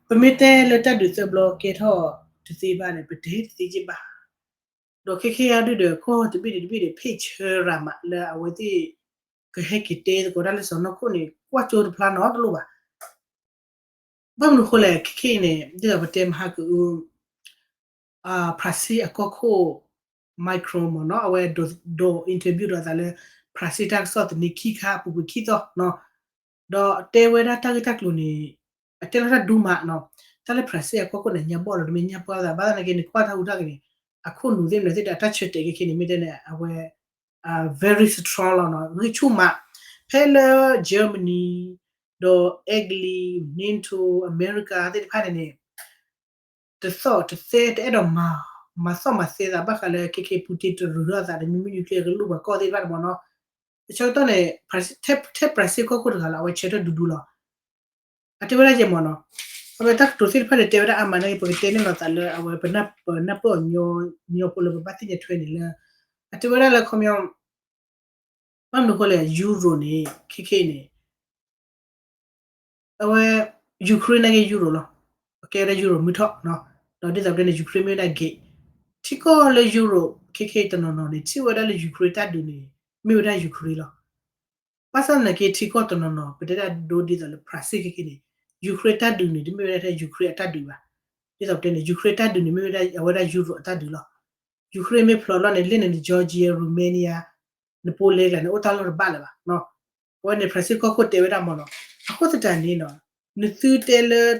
ပမ့ၢ်တဲလၢတၢ်ဒုးသၢဘျီကဲထီၣ်တသ့ဘၣ်န့ၣ် ပတဲတသ့က့ဘၣ်, ဒီးခဲခဲအံၤဒုးဒီး ကီၢ်တဘ့ၣ်တဘ့ၣ်ဒီး ဖ့ၣ်ဆၢရၤမးလၢအဝဲသ့ၣ် ကဟဲက့ၤတဲသကိးတၢ်လၢစီၤနီၢ်ခိၣ်န့ၣ် ကွၢ်ကၠိတဖျါနီတလိၣ်ဘၣ်. ဘၣ်မနုၤဃိလဲၣ် ခဲခဲအံၤန့ၣ် ဒ်သိးပတဲမဟါကအု ဖရၣ်စ့ၣ်အကီၢ်ခိၣ် Macron မ့ၢ်နီၤ အဝဲဒိး interview ဒီးအသးလၢ ဖရၣ်စ့ၣ်တၢ်ကစီၣ်သန့ခံခါအပူၤကွံာ်ခံသီနီၤ, ဒီးတဲဝဲဒၣ်တၢ်ဂ့ၢ်တၢ်ကျိၤန့ၣ် အတဲလီၤတၢ်ဒူမးနီၤ, တၢ်လၢဖရၣ်စ့ၣ်အကီၢ်ခိၣ်န့ၣ် ညါဘီၣ်လီၤ တမ့ၢ်ညါပှၢ်သး ဘၣ်သနာ်က့န့ၣ် ကွၢ်တၢ်ဟူးတၢ်ဂဲၤန့ၣ် အခိၣ်နူာ်သ့ၣ်မနုၤသ့ၣ်ဒီး အတၢ်ဆၢတဲာ်ခဲခဲန့ၣ် မ့ၢ်တဲန့ၣ် အဝဲ very strong လီၤနီၤ ဂံၢ်ဆူၣ်မး, ဖဲလၢ Germany ဒီး Italy, NATO, America သ့ၣ်တဖၣ်န့ၣ်န့ၣ် တသီၣ်တသဲတအဲၣ်ဒိးမၤ မၤသီၣ်မၤသဲသးဘၣ်ဃးလၢ ခဲခဲ Putin တရူးထီၣ်အသးဒီး မ့မ့ၢ် nuclear ကလူၢ်ပှၤကီၢ်သ့ၣ်တဖၣ်န့ၣ်မ့ၢ်နီၤ, အဆၢကတီၢ်န့ၣ် ထဲဖရၣ်စ့ၣ်ကီၢ်ခိၣ်တဂၤလီၤ အဝဲဆၢထၢၣ်ဒူဒူလီၤ အတဲဝဲဒၣ်ယဲၢ်မ့ၢ်နီၤ, အဝဲတၢ်ကတိၤသ့ၣ်တဖၣ်န့ၣ် တဲဝဲဒၣ်အါမးန့ၣ် ပကတဲန့ၣ်လိာ်သးလၢ အဝဲပနၢ်ပၢၢ်အီၤညီညီဖိလၢပဘၣ်သ့ၣ်ညါထွဲန့ၣ်လၢ အတဲဝဲဒၣ်လၢခီပညီ ဘၣ်မနုၤဃိလဲၣ် Europe န့ၣ် ခဲခဲအံၤန့ၣ် အဝဲ Ukraine နာ်က့ Europe လီၤ, အကဲဝဲဒၣ် Europe မုၢ်ထီၣ်နီၤ, ဒီးဒ်သိးပတဲန့ၣ် Ukraine မ့ၢ်ဝဲဒၣ် gate, ထံကီၢ်လၢ Europe ခဲခဲအံၤတနီၤနီၤန့ၣ် ထံၣ်ဝဲဒၣ်လၢ Ukraine တၢ်ဒုးန့ၣ် မ့ၢ်ဝဲဒၣ် Ukraine လီၤ. ဘၣ်ဆၣ်သနာ်က့ ထံကီၢ်တနီၤနီၤ ပတဲဒၣ်ဒိဒ်သိးလၢ ဖရၣ်စ့ၣ်ခဲခဲန့ၣ် Ukraine တၢ်ဒုးန့ၣ် တမ့ၢ်ဝဲဒၣ်ထဲ Ukraine အတၢ်ဒုးဘၣ်. ဒ်သိးပတဲန့ၣ် Ukraine တၢ်ဒုးန့ၣ် မ့ၢ်ဝဲဒၣ်အဝဲဒၣ် Europe အတၢ်ဒုးလီၤ. Ukraine မ့ၢ်ဖျိးလီၤန့ၣ် လၢန့ၣ် Georgia, Romania, န Poland ကျါန့ၣ် အိၣ်တၢ်လီၢ်တဘၣ်လၢၤဘၣ်. အဝဲန့ၣ် ဖရၣ်စ့ၣ်ကီၢ်ခိၣ်တဲဝဲဒၣ်မ့ၢ်နီၤ, အဃိသတးန့ၣ်နီၤ နသုတဲလၢ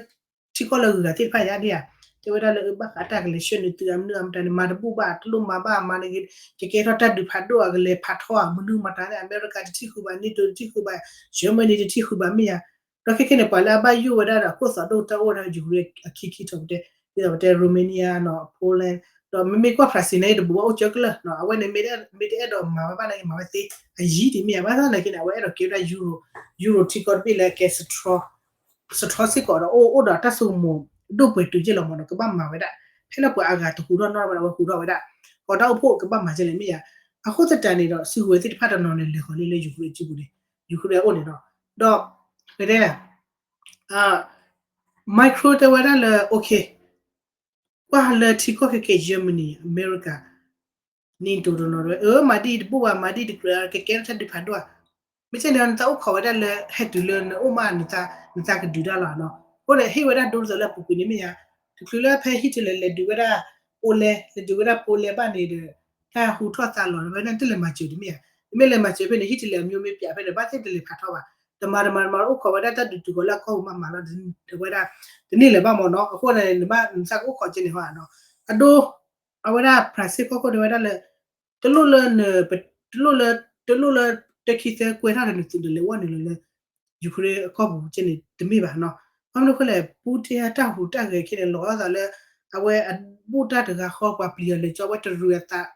ထံကီၢ်လၢအဂုၤအဂၤသ့ၣ်တဖၣ်ယါဒ်ဧါ, တဲဝဲဒၣ်လၢအဘၣ်ဃးတၢ်ကလဲၤဆှၢနုာ်သုးအမနုၤအမတၤန့ၣ် မၤတဘူၣ်ဘၣ် တလိၣ်မၤဘၣ်မၤန့ၣ် ကကဲထီၣ်တၢ်ဒုးဖးဒိၣ်အကလဲၤဖးထီဧါ မနုၤမတၤန့ၣ် အမဲရကၤတထံၣ်ဃုာ်ဘၣ် NATO တထံၣ်ဃုာ်ဘၣ် Germany တထံၣ်ဃုာ်ဘၣ်မ့ၢ်ယါ, ဒီးခဲခဲန့ၣ် ပှၤလၢအဘၣ်ယိၣ်ဝဲဒၣ်ဒီး ခိၣ်သီဒိၣ်တၢ်အိၣ်ဝဲဒၣ် Ukraine အခံခံထီၣ်ပတဲ ဒ်သိးပတဲ Romania နီၤ Poland ဒီးမ့မ့ၢ်ကွၢ် ဖရၣ်စ့ၣ်န့ၣ် တဘူးဘၣ်အိၣ်ကၢကလၢာ်နီၤ အဝဲန့ၣ်မ့ၢ်တအဲၣ်ဒိးမၤဝဲဘၣ်နာ်က့ မၤဝဲသ့ အယံၤဒ်မ့ၢ်ယါ ဘၣ်ဆၣ်သနာ်က့န့ၣ် အဝဲအဲၣ်ဒိးကဲဝဲဒၣ် Euro, Euro ထံကီၢ်တဘ့ၣ်လၢအကဲ စထြီစ့ၢ်ကီးဒီး အိၣ်အိၣ်ဒီးတၢ်ဆိကမိၣ် ဒိၣ်ပှဲၤတုၤကဲလီၤမ့ၢ်နီၤ ကဘၣ်မၤဝဲဒၣ် ဖဲလၢပှၤအါဂၤတဟူးထီၣ်နီၣ်ဝဲဒၣ် အဝဲဟူးထီၣ်ဝဲဒၣ် ကီၢ်တၢ်အိၣ်ဖှိၣ်ကဘၣ်မၤကဲလဲၣ်မ့ၢ်ယါ အဃိသတးန့ၣ်ဒီး စုကဝဲၤသ့ၣ်တဖၣ်တနီၤန့ၣ် လဲၤဃီၤလံလၢ Ukraine အစုပူၤန့ၣ် Ukraine အအိၣ်န့ၣ်နီၤ ဒီး တဲ Micro တဲဝဲဒၣ်လၢ okay ကွၢ်လၢထံကီၢ်ခဲကဲ Germany America နံၤတိၤတနီၤဝဲ အၢ မၤဒ်အံၤတဘူၣ်ဘၣ် မၤဒ်အံၤတကြၢး ကကဲထီၣ်တၢ်ဒုးဖးဒိၣ်ဧါ မ့ၢ်ကဲန့ၣ် နသးအိၣ်ခိးဝဲဒၣ်လၢ ဟဲတုၤလၢနအိၣ်မး နသးကဒုးတၢ်လီၤနီၤ အဃိန့ၣ် ဟ့ၣ်ဝဲဒၣ်ဒိတသိးလၢအပူၤကွံာ်န့ၣ်မ့ၢ်ယါ တချုးလၢဖဲ Hitler လဲၤဒုးဝဲဒၣ် Poland လဲၤဒုးဝဲဒၣ် Poland ဘၣ်န့ၣ်ဒီး တၢ်ဟူထီၣ်သါလီၤဝဲဒၣ်တလဲၤမၤစၢၤတမ့ၢ်ဧါ တမ့ၢ်လဲၤမၤစၢၤဖဲန့ၣ် Hitler အမျိုးမ့ၢ်ပျးဖဲန့ၣ် ဘၣ်သ့ၣ်တလဲၤဖးထီဘၣ် တမၤတမၤတမၤအိၣ်ခိးဝဲဒၣ်တၢ်ဒုးတုၤဃီၤလၢအကီၢ်ပူၤမးမးလီၤ ဝဲဒၣ် တန့ၢ်လၢၤဘၣ်မ့ၢ်နီၤ အဃိန့ၣ် နဘၣ်နသးကအိၣ်ခိးကဲန့ၣ်ဟီနီၤ အဒိ အဝဲဒၣ် France ကီၢ်ခိၣ်တဲဝဲဒၣ်လၢ တလိၣ်လၢ တလိၣ်လၢ တလိၣ်လၢတခံသၢကွဲထီၣ်ဒီးနသုးဒီးလဲၤဝဲနုာ်လီၤလၢ Ukraine အကီၢ်ပူၤကဲန့ၣ် တမ့ၢ်ဘၣ်နီၤ ဘၣ်မနုၤအဃိလဲၣ် Putin အတၢ်ဟူးတၢ်ဂဲၤခဲန့ၣ် လီၤအသးလၢ အဝဲအဘူၣ်တၢ်တဂၤဃီ ပှၤပျံၤအီၤလဲၤကၠီဝဲတရူးအသး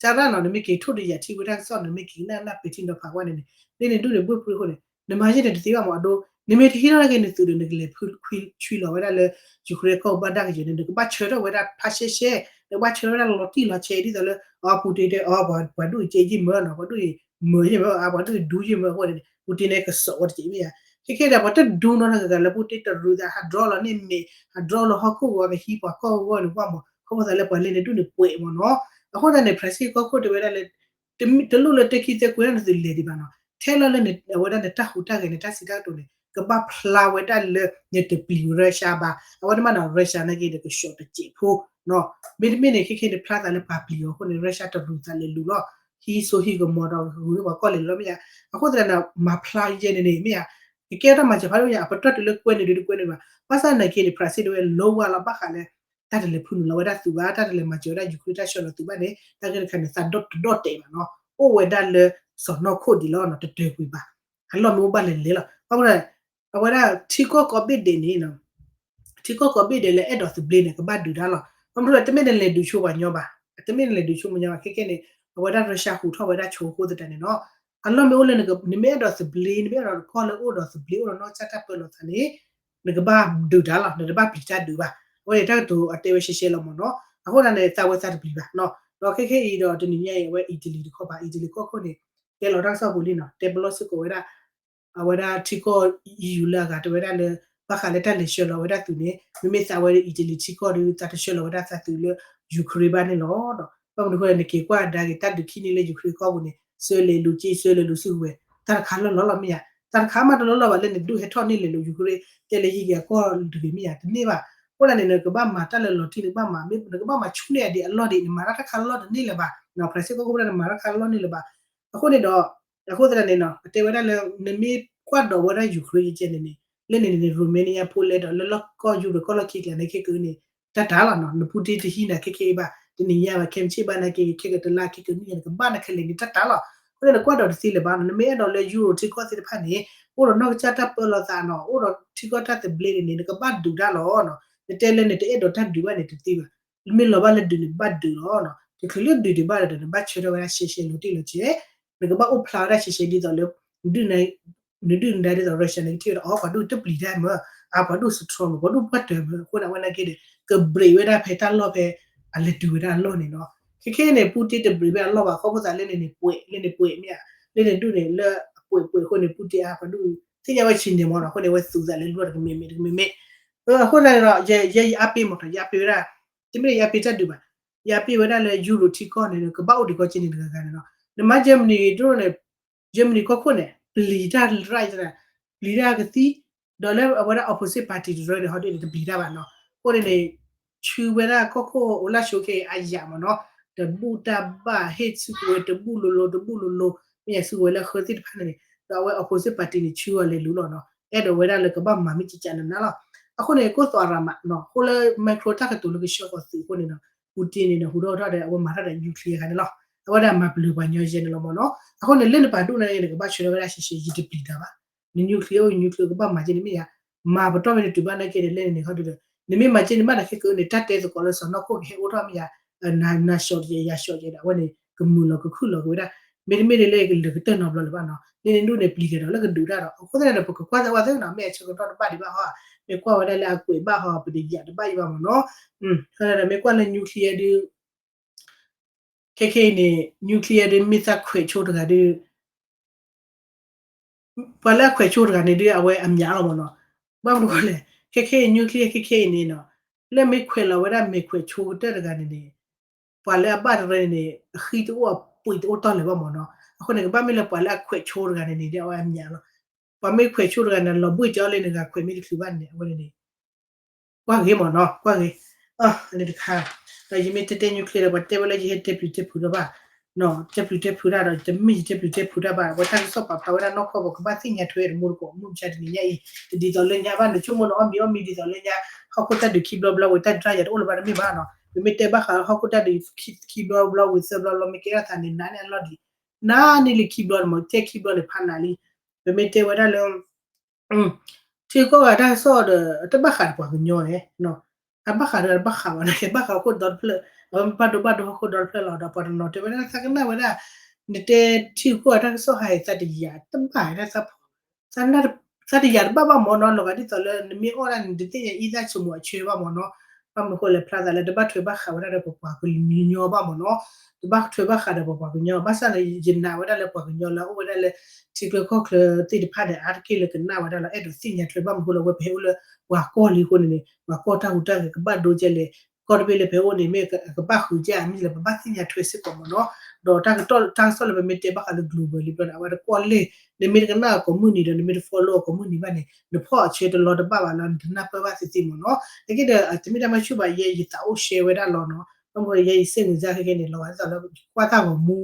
ကၢ်ရၣ်နီၤ နမ့ၢ်က့ၤထိၣ်ဒီးယၤထံဝဲဒၣ်ကစီၣ် နမ့ၢ်က့ၤကနၣ်နၢ်ပ့ၤထံနီၤဖးဝဲန့ၣ်န့ၣ် လၢန့ၣ်ဒူၣ်န့ၣ် ဘှ့ၣ်ဖှ့အဃိန့ၣ် နမၤယဲၢ်န့ၣ်တသ့ဘၣ်မ့ၢ်အဒိ နမ့ၢ်တဟ့ၣ်ထီၣ်က့ၤနသုးဒီး နကလဲၤဖုခွံလီၤဝဲဒၣ်လၢ Ukraine ကီၢ်ပူၤဘၣ်ဒၣ်ကယဲၢ်န့ၣ် နကဘၣ်ဆၢထၢၣ်ဝဲဒၣ်ဖးရှဲရှဲ နကဘၣ်ဆၢထၢၣ်ဝဲဒၣ်လီၤတံၢ်လီၤဆဲး ဒ်သိးလၢ အ Putin တဲ အ ပှၤဒူၣ်အံၤကဲယံာ်မၢနီၤ ပှၤဒူၣ်အံၤမၢယံာ်မၢ အ ပှၤဒူၣ်အံၤဒူယံာ်မၢအဃိန့ၣ် Putin န့ၣ် ကစီးဝဲတကဲးမ့ၢ်ဧါ ခဲခဲဒီး ပှၤတဒူနီတဂၤဂၤလၢ Putin တရူးသး ဟးဒြီလီၤန့ၢ်မ့ၢ် ဟးဒြီလီၤဟီၣ်ခိၣ်ဂီၤ ကဟံးပှၤကီၢ်ဂီၤန့ၣ် ကွၢ်မ့ၢ် ခီဖျိသးလၢပှၤလဲၤန့ၣ်ဒူၣ်န့ၣ်ပှဲၤမ့ၢ်နီၤ အဃိသတးန့ၣ် France ကီၢ်ခိၣ်တဲဝဲဒၣ်လၢ တလိၣ်လၢတခံသၢကွဲထီၣ်နသုးလဲၤဒံးဘၣ်နီၤ ထဲလီၤလၢအဝဲဒၣ်နတၢ်ဟူးတၢ်ဂဲၤန့ၣ် တၢ်စံးတၢ်ကတိၤန့ၣ် ကဘၣ်ဖျါဝဲဒၣ်လၢ နတပျံၤ Russia ဘၣ် အဝဲန့ၣ်မးနီၤ Russia နာ်က့ဒီးကဆှီးတစဲးဖိ မ့တမ့ၢ်န့ၣ် ခဲခဲန့ၣ် ဖျါသးလၢပှၤပျံၤအီၤအဃိန့ၣ် Russia တရူးသးလဲၤလူၤလီၤ ဟံးစိဟံးကမီၤဒီး ဂုၤထီၣ်ပှၤကီၢ်လဲၤလီၤမ့ၢ်ဧါ အဃိသတးန့ၣ် မၤဖျါယဲန့ၣ်န့ၣ် မ့ၢ်ဧါ ကကဲထီၣ်မၤစၢၤဖးဒိၣ်ညါ အပတီၢ်တုၤလၢကွဲန့ၣ်ဒုးတကွဲန့ၣ်ဘၣ် ဘၣ်ဆၣ်နာ်က့န့ၣ် France တဲဝဲ လီဝါလီၤဘၣ်ဃးလၢ တၢ်တလဲၤဖုနုာ်လီၤဝဲဒၣ်သုးဘၣ် တၢ်တလဲၤမၤစၢၤဝဲဒၣ် Ukraine တၢ်ဆှၢလီၤသုးဘၣ်န့ၣ် တၢ်ဂ့ၢ်တခါန့ၣ် သးဒိၣ်တဒိၣ်တဲာ်ဘၣ်နီၤ အိၣ်ဝဲဒၣ်လၢ စီၤနီၢ်ခိၣ်ဒံးလီၤနီၤ တတၢၤကွံာ်ဘၣ် အလီၢ်မ့ၢ်အိၣ်ဘၣ်လဲၤလဲၤလီၤ ဘၣ်မနုၤ အဝဲဒၣ်ထံကီၢ်ကိးဘ့ၣ်ဒဲးန့ၣ် ထံကီၢ်ကိးဘ့ၣ်ဒဲးလၢအဲၣ်ဒိးသဘျ့န့ၣ် ကဘၣ်ဒုးတၢ်လီၤ ဘၣ်မနုၤလဲၣ် တမ့ၢ်နလဲၤဒုးဆိပှၤညီဘၣ် တမ့ၢ်နလဲၤဒုးဆိပှၤညီဘၣ် ခဲခဲန့ၣ် အဝဲဒၣ် Russia ဟူးထီၣ်ဝဲဒၣ်ဆိအဃိသတးန့ၣ်နီၤ အလီၢ်မ့ၢ်အိၣ်လၢ နမ့ၢ်အဲၣ်ဒိးသဘျ့ နမ့ၢ်အဲၣ်ဒိးကီၢ်လၢအိၣ်ဒီးသဘျ့ အိၣ်ဒီးနီၢ်ကစၢ်တၢ်ပၢလီၤသးန့ၣ် နကဘၣ်ဒုးတၢ်လီၤ နတဘၣ်ပျံၤတၢ်ဒုးဘၣ် အဝဲန့ၣ်တၢ်ကတိၤအတဲဝဲရှဲရှဲလီၤမ့ၢ်နီၤ အဃိသတးန့ၣ် သးဝဲသးတပျံၤဘၣ် ဒီးခဲခဲအံၤဒီးတနံၤညါအံၤ အဝဲ Italy တခီဘၣ် Italy ကီၢ်ခိၣ်န့ၣ် တဲလီၤတၢ်ကစီၣ်ပူၤလံနီၤ တဲပလီၢ်စ့ၢ်ကီးဝဲဒၣ် အဝဲဒၣ်ထံကီၢ် EU လၢအဂၤတဲဝဲဒၣ်လၢ ဘၣ်ဃးလၢတၢ်လဲၤဆှၢလီၤဝဲဒၣ်သုးန့ၣ် မ့မ့ၢ်သးဝဲဒၣ် Italy ထံကီၢ်ဒီး သးတဆှၢလီၤဝဲဒၣ်သးသုးလၢ Ukraine ဘၣ်န့ၣ်လီၤ. ဘၣ်မနုၤအဃိလဲၣ် နက့ၤကွၢ်ဒါက့ၤတၢ်ဒုးခံန့ၣ်လၢ Ukraine ကီၢ်ပူၤန့ၣ် ဆှၢလဲၤလူၤက့ ဆှၢလဲၤလူၤစုကဝဲၤ တၢ်တခါလီၢ်လီၢ်လီၤမ့ၢ်ဧါ. တၢ်တခါမးတလီၢ်လီၢ်ဘၣ်လၢနဒုးဟဲထီၣ်န့ၢ်လဲၤလူၤ Ukraine တဲလၢဟံးက့ၤအကီၢ်တဂ့ၤမ့ၢ်ဧါ တန့ၢ်ဘၣ်. အဃိသတးန့ၣ် နကဘၣ်မၤတၢ်လၢလီၤတံၢ် နကဘၣ်မၤ နကဘၣ်မၤဆူၣ်န့ၢ်အဒံးအလီၢ်ဒံး နမၤတၢ်တခါလီၢ်တန့ၢ်လၢၤဘၣ်. France ကီၢ်ခိၣ်ဖဲန့ၣ် နမၤတၢ်တခါလီၢ်န့ၢ်လၢၤဘၣ်. အဃိန့ၣ်ဒီး အဃိသတးန့ၣ် တဲဝဲဒၣ်လၢ နမ့ၢ်ကွၢ်ဒီးဝဲဒၣ် Ukraine ကဲန့ၣ်န့ၣ် လၢန့ၣ်န့ၣ် Romania ဖိလဲဒီး လၢလီၢ်ကီၢ်ယူရပၤကီၢ်လီၢ်ခံကျါန့ၣ် ခဲကနံၣ်န့ၣ် တၢ်တၢ်လီၤနီၤ န Putin တဟံးနၤခဲကနံၣ်အံၤဘၣ် တနံၤညါဘၣ် ခဲမုၢ်ဆ့ၣ်ဘၣ်နာ်က့ ခဲကတလါ ခဲကနံၣ်ညါ နကဘၣ်နခဲလၢာ်န့ၣ် တၢ်တၢ်လီၤ. အဃိန့ၣ် နကွၢ်ဒီးတသ့လၢၤဘၣ်နီၤ နမ့ၢ်အဲၣ်ဒိးလၢ Euro ထံကီၢ်သ့ၣ်တဖၣ်န့ၣ် အိၣ်ဒီးနီၢ်ကစၢ်တၢ်ပၢလီၤသးနီၤ အိၣ်ဒီးထံကီၢ်တၢ်သဘျ့န့ၣ်န့ၣ် နကဘၣ်ဒုးတၢ်လီၤနီၤ. နတဲလၢနတအဲၣ်ဒိးတၢ်ဒုးဘၣ်န့ၣ်တသ့ဘၣ် မ့ၢ်လီၤဘၣ်လၢဒုးန့ၣ် ဘၣ်ဒုးလီၤနီၤ. တချုးလၢဒုးဒံးဘၣ်ဒီး နဘၣ်ဆၢထၢၣ်ဝဲဒၣ်ရှဲရှဲလီၤတံၢ်လီၤဆဲး နကဘၣ်အိၣ်ဖျါဝဲဒၣ်ရှဲရှဲဒ်သိးလၢ နဒုၣ်နဒါဒ်သိး Russia န့ၣ် ကထံၣ်ဝဲဒၣ် အီ ပှၤဒူၣ်တပျံၤတၢ်မၢ် အါ ပှၤဒူၣ်စထြီမၢ် ပှၤဒူၣ်ပှၢ်တၢၢ်မၢ် အဃိန့ၣ် အဝဲနာ်က့ဒီး ကဘြးဝဲဒၣ်ဖဲတၢ်လီၢ်ဖဲ အလဲၤတုၤဝဲဒၣ်အလီၢ်န့ၣ်နီၤ. ခဲခဲန့ၣ် Putin တဘြးဝဲအလီၢ်ဘၣ် ခီဖျိသးလၢန့ၣ်န့ၣ်ပှဲၤ လၢန့ၣ်ပှဲၤမ့ၢ်ဧါ လၢန့ၣ်ဒူၣ်န့ၣ် လၢအပှဲၤပှဲၤအဃိန့ၣ် Putin အါ ပှၤဒူၣ်သ့ၣ်ညါဝဲဆံးန့ၣ်မၢ်နီၤ အဃိန့ၣ် အဝဲသူးသးလၢလီၢ်တကမ့ၢ်မ့ၢ်တကမ့ၢ်မ့ၢ် အဃိသတးန့ၣ်ဒီး ယဲယအါပ့ၢ်မၢ်နီၤ ယအါပ့ၢ်ဝဲဒၣ် တမ့ၢ်ယအါပ့ၢ်တၢ်ဒုးဘၣ် ယအါပ့ၢ်ဝဲဒၣ်လၢ Euro ထံကီၢ်န့ၣ် ကဘၣ်အိၣ်ဒံးကီၢ်ကဲန့ၣ်တဂၤဂၤန့ၣ်နီၤ. နမၤ Germany ဒိၣ်န့ၣ် Germany ကီၢ်ခိၣ်န့ၣ် ပျံၤတၢ်ရၢ် ပျံၤတၢ်ကသံ ဒီးလၢအဝဲဒၣ် opposite party တရၢန့ၣ် ဟီဒ်န့ၣ် တပျံၤတၢ်ဘၣ်နီၤ. အဃိန့ၣ်န့ၣ် ဆူဝဲဒၣ်ကီၢ်ခိၣ်အိၣ်လၢဆိခဲအံၤအါယၤမၢ်နီၤ တဘူၣ်တၢ်ဘၣ် ဟ့ၣ်စုကဝဲၤတဘူၣ်လိၤလိၤ တဘူၣ်လိၤလိၤ မ့ၢ်ယၤစုကဝဲၤလၢအဃၢသ့ၣ်တဖၣ်န့ၣ်န့ၣ် ဒီးအဝဲ opposite party န့ၣ် ဆူအီၤလဲၤလူၤလီၤနီၤ အဲၣ်ဒိးဝဲဒၣ်လၢကဘၣ်မၤမ့ၢ်ကကနနၤလီၤ. အဃိန့ၣ် ကိၢ်သွးရၤမးနီၤ အဃိလၢ Macron တၢ်ကတိၤလၢကဆှၢဃီၤသုးအဃိန့ၣ်ဒီး Putin န့ၣ်ဒီး ဟူးထီၣ်ထီၣ်ဒီး အဝဲမၤထီၣ်ဒီး nuclear ခါန့ၣ်လီၤ. အဝဲဒၣ်မၤပျၢၤပှၤညီယဲန့ၣ်လီၤမၢ်နီၤ. အဃိန့ၣ် လၢနပာ်ဒိၣ်န့ၣ် နကဘၣ်ဆၢထၢၣ်ဝဲဒၣ်ရှဲရှဲ ယတပျံၤတၢ်ဘၣ်. န nuclear အိၣ် nuclear ကဘၣ်မၤကဲန့ၣ်မ့ၢ်ယၤ မၤပတီၢ်မ့ၢ်တတုၤဘၣ်နာ်က့ဒီး လၢန့ၣ်န့ၣ် ဟီဒုဒီး နမ့ၢ်မၤကဲန့ၣ်မးဒီးခဲကနံၣ်န့ၣ် တၢ်တဲသကိးလၢစီၤနီၢ်ခိၣ်ကဟဲအိၣ်ထီၣ်မ့ၢ်ယၤ နၤ နၤ short ယၤ ယၤ short ယၤဒီး အဝဲန့ၣ် ကမုာ်လီၤကခုၣ်လီၤက့ၤဝဲဒၣ် မ့တမ့ၢ်ဒ်လဲၣ် ကလၢာ်ကတၢၢ်နီတဘျီလၢၤဘၣ်နီၤ. လၢန့ၣ်ဒူၣ်န့ၣ် ပျံၤကဒီးလၢကဒုးတၢ်ဒီး အဃိသတးန့ၣ်ဒီး ပကကွၢ်သးဝဲသ့နီၤ မ့ၢ်အဆၢကတီၢ်တဘၣ်ဒံးဘၣ်ဟီဧါ မ့ၢ်ကွၢ်ဝဲဒၣ်လၢအကွဲးဘၣ်ဟီ ပတယာ်တဘၣ်အံၤဘၣ်မ့ၢ်နီၤ. ဒီးမ့ၢ်ကွၢ်လၢ nuclear ဒုး ခဲခဲအံၤန့ၣ် nuclear ဒုး မ့ၢ်သးခွဲးဆိတဂၤဒီး ပှၤလၢအခွဲးဆိတဂၤန့ၣ်ဒုး အဝဲအမျးလီၤမ့ၢ်နီၤ. ဘၣ်မနုၤဃိလဲၣ်, ခဲခဲအံၤ nuclear ခဲခဲအံၤန့ၣ်နီၤ, လၢမ့ၢ်ခွဲးလီၤဝဲဒၣ်မဲာ်ခွဲးဆိကတၢၢ်တဂၤန့ၣ်န့ၣ် ပှၤလၢအဘၣ်တရၢန့ၣ်န့ၣ် အဃံတအိၣ်အပှ့ၤတအိၣ်တီၢ်လၢၤဘၣ်မ့ၢ်နီၤ. အဃိန့ၣ် ကဘၣ်မ့ၢ်လၢပှၤလၢအခွဲးဆိတဂၤန့ၣ်န့ၣ် ဒ်အဝဲအမျးလီၤ. ပှၤမ့ၢ်ခွဲးဆိတဂၤန့ၣ် လီၤဘှံးကၠီလၢနဂၤ ခွဲးမ့ၢ်တချုးဘၣ်န့ၣ် အဝဲန့ၣ်န့ၣ် ကွၢ်ဂ့ၤမ့ၢ်နီၤ, ကွၢ်ဂ့ၤ. အန့ၣ်တခါ, ဒီးယမ့ၢ်တဲတဲ nuclear ဒီး ပှၤတဲဝဲလၢယဟဲတဲပျုၤတဲဖုးတဘၣ်, တဲပျုၤတဲဖုးတၢ်ဒီး တမ့ၢ်ယတဲပျုၤတဲဖုးတၢ်ဘၣ်, အဝဲတၢ်ကစီၣ်ပာ်ဖျါဝဲဒၣ်နီၢ်ကီၢ်ပူၤ ကဘၣ်သ့ၣ်ညါထွဲတမူတကိး မုၢ်မဆါတနံၤညါအံၤ, တဒ်သိးလၢညါဘၣ် နဆိကမိၣ်နအီၣ်မံၤအီၣ်မံၤဒ်သိးလၢညါ ဟီၣ်ခိၣ်တၢ်ဒုးခံဘျီဘျီဝံၤ တၢ်ဒုးတၢ်ယၤတအိၣ်လၢၤဘၣ်တမ့ၢ်ဘၣ်နီၤ. ပမ့ၢ်တဲဘၣ်ဃးဟီၣ်ခိၣ်တၢ်ဒုးခံဘျီဘျီဝံၤသၢဘျီဘျီ မ့ၢ်ကဲထီၣ်သးန့ၣ် နးန့ၢ်အလီၢ်ဒံး, နးန့ၢ်လံခံဘျီန့ၣ်မ့ၢ် တဲခံဘျီန့ၣ် ဖးနးလံ. ပမ့ၢ်တဲဝဲဒၣ်လၢ ထံဂုၤကီၢ်ဂၤတၢ်ကစီၣ်ဒီး တဘၣ်ဃးဒီးပှၤကညီန့ၣ်, အဘၣ်ဃးဒီးတဘၣ်ဃးဘၣ်န့ၣ် ဘၣ်ဃးဟီၣ်ခိၣ်ဒီတဖျၢၣ်, အဝဲဘၣ်ဒိဘၣ်ဒိဟီၣ်ခိၣ်ဒီတဖျၢၣ်လီၤ. ဒီးပှၤတနီၤတဲဝဲဒၣ် သးကနၣ်ဝဲဒၣ် နတဲထံဂုၤကီၢ်ဂၤတၢ်ကစီၣ်ဟါအံၤ သးတယာ်တဘၣ်ဝဲဒၣ် သးတယာ်တဘၣ်ဘၣ်မ့ၢ်နီၤ, လီၤဂာ်ဒ်သိးလၢနမ့ၢ်အီၣ်ဒၣ်န့ၣ် တသ့ၣ်ညါအံသၣ်ဆိမိၣ်အဆၢဘၣ်မ့ၢ်နီၤ. ဘၣ်မနုၤဃိလဲၣ် ဖျါသးလၢတဘၣ်ထွဲဘၣ်ဃးဝဲဒၣ်ဒီးပပှၤကညီဘၣ်မ့ၢ်နီၤ, တဘၣ်ထွဲဘၣ်ဃးဒီးပပှၤကညီ, ဘၣ်ဆၣ်န့ၣ် ယနာ်ဝဲဒၣ်လၢပှၤကညီလၢအအိၣ်ဝဲဒၣ်လၢ ထံချၢကီၢ်ချၢသ့ၣ်တဖၣ်န့ၣ် အါတက့ၢ်လၢကနၣ်ဝဲဒၣ်လီၤ, အဲၣ်ဒိးသ့ၣ်ညါထွဲ ဘၣ်မနုၤဃိလၢ အဝဲပဟဲအိၣ်လၢပှၤကီၢ်လံအဃိန့ၣ်န့ၣ် ပှၤကီၢ်တၢ်ဟူးတၢ်ဂဲၤကဘၣ်ဒိကဲလဲၣ်, ကီၢ်တဘ့ၣ်လၢပဟဲအိၣ်န့ၣ် မ့ၢ်ကဘၣ်ဃုာ်ကဲဧါ မ့ၢ်လဲၣ် ပဘၣ်သ့ၣ်ညါထွဲစ့ၢ်ကီးမ့ၢ်နီၤ. ဒီးတၢ်ကတီၢ် တၢ်ကစီၣ်လၢပမ့ၢ်တဲဘၣ်ဃးလၢ global လံဘျီန့ၣ် အဝဲတကွၢ်လၢ်, နမ့ၢ်တကနၣ်အီၤကိးမုၢ်နံၤဒီး နမ့ၢ်တ follow အီၤကိးမုၢ်နံၤဘၣ်န့ၣ် နဖီၣ်အဆၢတလီၤတဘၣ်ဘၣ်လၢနတနၢ်ပၢၢ်ဘၣ်သ့သ့မ့ၢ်နီၤ. နာ်က့ဒီး တမ့ၢ်တၢ်မၤဆူၣ်ဘၣ် ယဲယသးအိၣ် share ဝဲဒၣ်လီၤနီၤ, ဘၣ်မနုၤယဲယစ့ၢ်မုၢ်စၢ်ခဲခဲန့ၣ် လီၤဂာ်ဒ်သိးလၢ ကွၢ်တၢ်ဂီၤမူ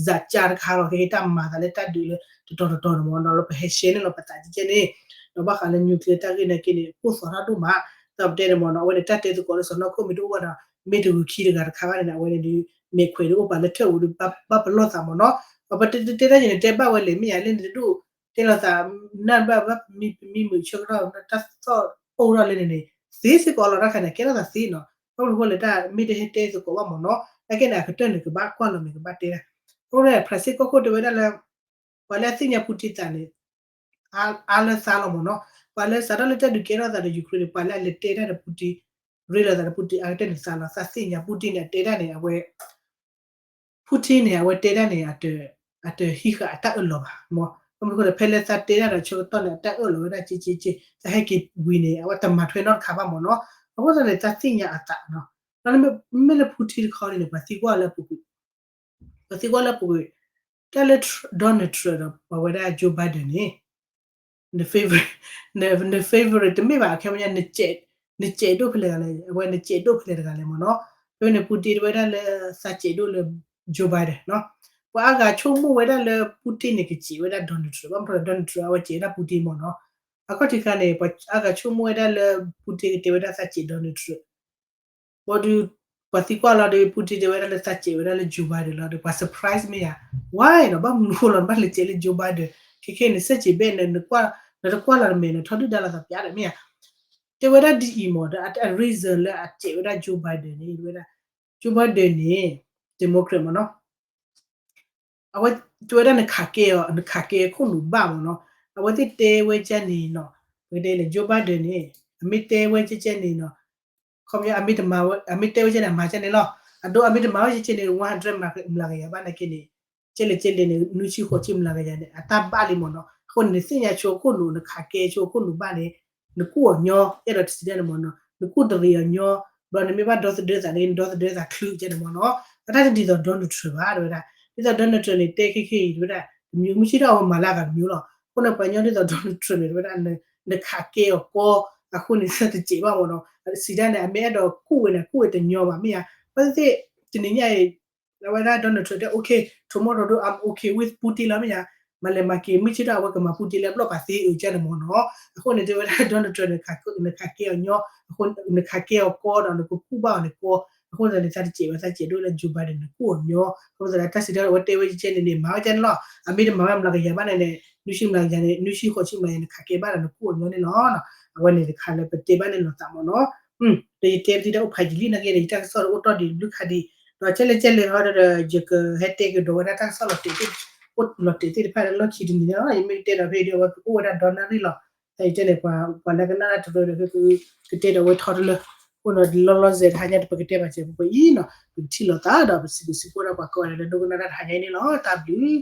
စးကၢ်တခါလီၤ ခဲခဲတၢ်မၤသးလၢတၢ်ဒုးလၢတတီၤတတီၤန့ၣ်မ့ၢ်နီၤ, လၢပဟဲ share န့ၣ်လီၤ ပသးကဲကဲန့ၣ်, ဒီးဘၣ်ဃးလၢ nuclear တၢ်ဂ့ၢ်နာ်က့န့ၣ် ကိၢ်သီတၢ်ဒိၣ်မး, ဒီးပတဲန့ၣ်မ့ၢ်နီၤ အဝဲန့ၣ် တၢ်တဲသကိးလၢစီၤနီၢ်ခိၣ်မ့ၢ်တအိၣ်ဘၣ်ဒီး မ့ၢ်တဂုာ်ခံတဂၤတခါဘၣ်န့ၣ် အဝဲန့ၣ်ဒုး မဲာ်ခွဲးဒုးအိၣ်ပာ်လၢထၢၣ်ဧိၤဒီး ဘၣ်ပလီၢ်သးမ့ၢ်နီၤ. ပတဲတဲတၢ်ယဲန့ၣ်တဲဘၣ်ဝဲလဲၣ် မ့ၢ်ယၤလၢနတဒိၣ်တဲလိာ်သး နၢ်ဘၣ်ဘၣ်ပမံမုာ်ဆၢကတီၢ် တၢ်သီၣ်အိၣ်ထီၣ်လၢန့ၣ်န့ၣ် သ့စ့ၢ်ကီးလီၤ တၢ်ခါန့ၣ် ကဲထီၣ်သးသ့နီၤ, ဘၣ်မနုၤဃိလဲၣ် တၢ်မ့ၢ်တဟဲတဲသကိးဘၣ်မ့ၢ်နီၤ, နာ်က့န့ၣ် အကတၢၢ်န့ၣ် ကဘၣ်ကွၢ်လီၤမ့ၢ်ကဘၣ်တဲဒၣ်, အဃိန့ၣ် ဖရၣ်စ့ၣ်ကီၢ်ခိၣ်တဲဝဲဒၣ်လၢ ပှၤလၢအသ့ၣ်ညါ Putin သးန့ၣ် အါလၢသးလီၤမ့ၢ်နီၤ, ပှၤလၢစးထီၣ်လၢတၢ်ဒုးကဲထီၣ်သးဒီး Ukraine န့ၣ် ပှၤလၢအလဲၤတဲတၢ်ဒီး Putin ရ့လိာ်သးဒီး Putin အါကတၢၢ်န့ၣ်သးလီၤ, သးသ့ၣ်ညါ Putin န့ၣ် အတဲတၢ်န့ၣ် အဝဲ Putin န့ၣ် အဝဲတဲတၢ်န့ၣ် အတဟံးဃာ်အတၢ်အၢၣ်လီၤဘၣ်မ့ၢ်, ဘၣ်မနုၤဃိလဲၣ် ဖဲလၢသးတဲတၢ်ဒီးဆၢကတီၢ်န့ၣ် အတၢ်အၢၣ်လီၤဝဲဒၣ်က့က့က့, သးဟဲက့ၤဝံၤန့ၣ် အဝဲတမၤထွဲနီတခါဘၣ်မ့ၢ်နီၤ, အဃိသတးန့ၣ် သးသ့ၣ်ညါအသးနီၤ, ဒီးမ့ၢ်လၢ Putin တခီန့ၣ် ပှၤသံကွၢ်လၢပူၤကွံာ် ပှၤသံကွၢ်လၢပူၤကွံာ်, တၢ်လၢ Donald Trump ဒီးပှၤဝဲဒၣ် Joe Biden န့ၣ် န favorite န favorite တမ့ၢ်ဘၣ် ခဲမ့ၢ်ညါ နစဲးဒိၣ်ဖဲလဲၣ်တဂၤလဲၣ်, အဝဲနစဲးဒိၣ်ဖဲလဲၣ်တဂၤလဲၣ်မ့ၢ်နီၤ, ဖဲန့ၣ် Putin တဝဲဒၣ်လၢသးစဲးဒိၣ်လၢ Joe Biden နီၤ, ပှၤအါဂၤဆိကမိၣ်ဝဲဒၣ်လၢ Putin န့ၣ် ကစဲးဝဲဒၣ် Donald Trump ဘၣ်မနုၤ Donald Trump အဝဲစဲးဝဲဒၣ် Putin မ့ၢ်နီၤ, အခီၣ်ထံးခါန့ၣ် ပှၤအါဂၤဆိကမိၣ်ဝဲဒၣ်လၢ Putin ကတဲဝဲဒၣ်သးစဲး Donald Trump ဘၣ်ဒီး ပှၤသံကွၢ်လီၤဒီး Putin တဲဝဲဒၣ်လၢသးစဲးဝဲဒၣ်လၢ Joe Biden လီၤဒီး ပှၤ surprise မ့ၢ်ယၤ, why နီၤ, ဘၣ်မနုၤဃိလီၤ နဘၣ်လဲၤစဲးလၢ Joe Biden, ခဲခဲန့ၣ် စဲးက့ဘဲၣ်န့ၣ် နကွၢ်လီၤတမဲာ်န့ၣ် ထီဒုၣ်ဒါလီၤသးပျးဒီးမ့ၢ်ယၤ, တဲဝဲဒၣ်ဒ်အံၤမ့ၢ် ဒီးအ reason လၢအစဲးဝဲဒၣ် Joe Biden န့ၣ် တဲဝဲဒၣ် Joe Biden န့ၣ် Democrat မ့ၢ်နီၤ အဝဲတဲဝဲဒၣ်နခးကဲအီၤ နခးကဲအခိၣ်နူာ်ဘၣ်မ့ၢ်နီၤ, အဝဲသ့ၣ်တဲဝဲကဲန့ၣ်နီၤ, ပကတဲလၢ Joe Biden န့ၣ် အမ့ၢ်တဲဝဲကဲကဲန့ၣ်နီၤ, ခီပညီ အမ့ၢ်တဲဝဲကဲန့ၣ် အမၤကဲန့ၣ်လီၤ, အဒိ အမ့ၢ်တမၤဝဲကဲကဲန့ၣ် one hundred မျးကယၤဘၣ်နာ်က့န့ၣ်, ကဲလဲၣ်ကဲလဲၣ်န့ၣ် နွံဆံဃိးဆံမျးကယၤန့ၣ် အတၢ်ဘၣ်လံမ့ၢ်နီၤ, အဃိန့ၣ် နသ့ၣ်ညါဆိအခိၣ်နူာ် နခးကဲဆိအခိၣ်နူာ်ဘၣ်န့ၣ် နကူၣ်အီၤညီ အဲၣ်ဒိးစံးဒ်န့ၣ်မ့ၢ်နီၤ, နကူၣ်တရံးအီၤညီ, ဘျီနမ့ၢ်ဘၣ်ဒီသဒၢသးန့ၣ် နဒီသဒၢသးချုကဲန့ၣ်မ့ၢ်နီၤ, အတၢ်တဒ်သိး Donald Trump ဘၣ် တဲဝဲဒၣ်, ဒ်သိး Donald Trump န့ၣ် တဲခဲခဲအံၤ တဲဝဲဒၣ်, တမံၤမုၢ်ဆ့ၣ်ထီၣ်အဝဲမၤလၢအဂၤတမံၤလီၤ, အဃိန့ၣ် ပှၤညီဒ်သိး Donald Trump န့ၣ် တဲဝဲဒၣ်, နခးကဲအီၤကီ, အဃိန့ၣ် တစဲးဘၣ်မ့ၢ်နီၤ, စံးဒ်န့ၣ် အမ့ၢ်အဲၣ်ဒိးကူၣ်ဝဲန့ၣ် ကူၣ်ဝဲတညီဘၣ်မ့ၢ်ဧါ, ဘၣ်သ့ၣ်သ့ၣ် တနံၤညါအံၤ အဝဲဒၣ် Donald Trump တဲ okay, tomorrow ဒီး I'm okay with Putin လီၤမ့ၢ်ဧါ, မၤလဲၤမၤက့ၤ မုၢ်ဆ့ၣ်ထီၣ်အဝဲကမၤ Putin လၢအဘျီၣ်ပာ်သ့အုးကဲန့ၣ်မ့ၢ်နီၤ, အဃိန့ၣ် တဲဝဲဒၣ် Donald Trump နခးကဲအီၤညီ, အဃိ နခးကဲအီၤကီဒီး နကကူၣ်ဘၣ်အီၤန့ၣ်ကီ, အဃိသတးန့ၣ် သးတစဲးဝဲ သးစဲးဒိၣ်လၢ Joe Biden န့ၣ် ကူၣ်အီၤညီ, အဃိသတး တၢ်စံးတၢ်အဝဲတဲဝဲကဲန့ၣ်န့ၣ် မၤဝဲကဲန့ၣ်လီၤ, အမ့ၢ်တမၤဝဲမျးကယၤဘၣ်န့ၣ်န့ၣ် နွံဆံမျးကယၤန့ၣ် နွံဆံဃိးဆံမျးကယၤ နခးကဲဘၣ်ဒီး နကူၣ်အီၤညီန့ၣ်လီၤ, အဝဲန့ၣ်တခါလၢပတဲဘၣ်န့ၣ်လီၤသးမ့ၢ်နီၤ ဒီးယတဲပသံတၢ်အိၣ်ဖးယံာ်လံနာ်က့ဒီး ယတၢ်ကစီၣ်ဒီးအိၣ်တီၢ်ဒံးဘျုးခါဒံး, ဒီးကဲလဲၣ်ကဲလဲၣ်ဟီဒီး ယကဟဲတဲကဒီးဝဲဒၣ်တၢ်ကစီၣ်လီၤတဲာ်သ့ၣ်, အိၣ်လီၤတဲာ်သ့ၣ်တဖၣ်လၢလီၢ်ခံတနံၤန့ၣ်လီၤ, ယမ့ၢ်တဲဒီးဖဲအံၤဒီး အဝဲကအိၣ်ဝဲဒၣ်ဒီနၣ်ရံၣ်လီၤ, တၢ်အံၤတဲန့ၣ် ပှၤလၢကနၣ်တၢ်တရၢန့ၣ် ကတဲဒီးဝဲထီတလၢ, အဃိန့ၣ် လီၤလီၤဆဲးတဟါညါ ပကတဲဘၣ်စဲးပှဲၤအံၤနီၤ, ပကထံၣ်လိာ်သးဒီး ပစံးဘျုးစံးဖှိၣ်ဒၣ်ပှၤကိးဂၤဒဲးလၢ ဒိကနၣ်တၢ်တဟါညါအံၤန့ၣ်လီၤ. တၢ်ဘျုး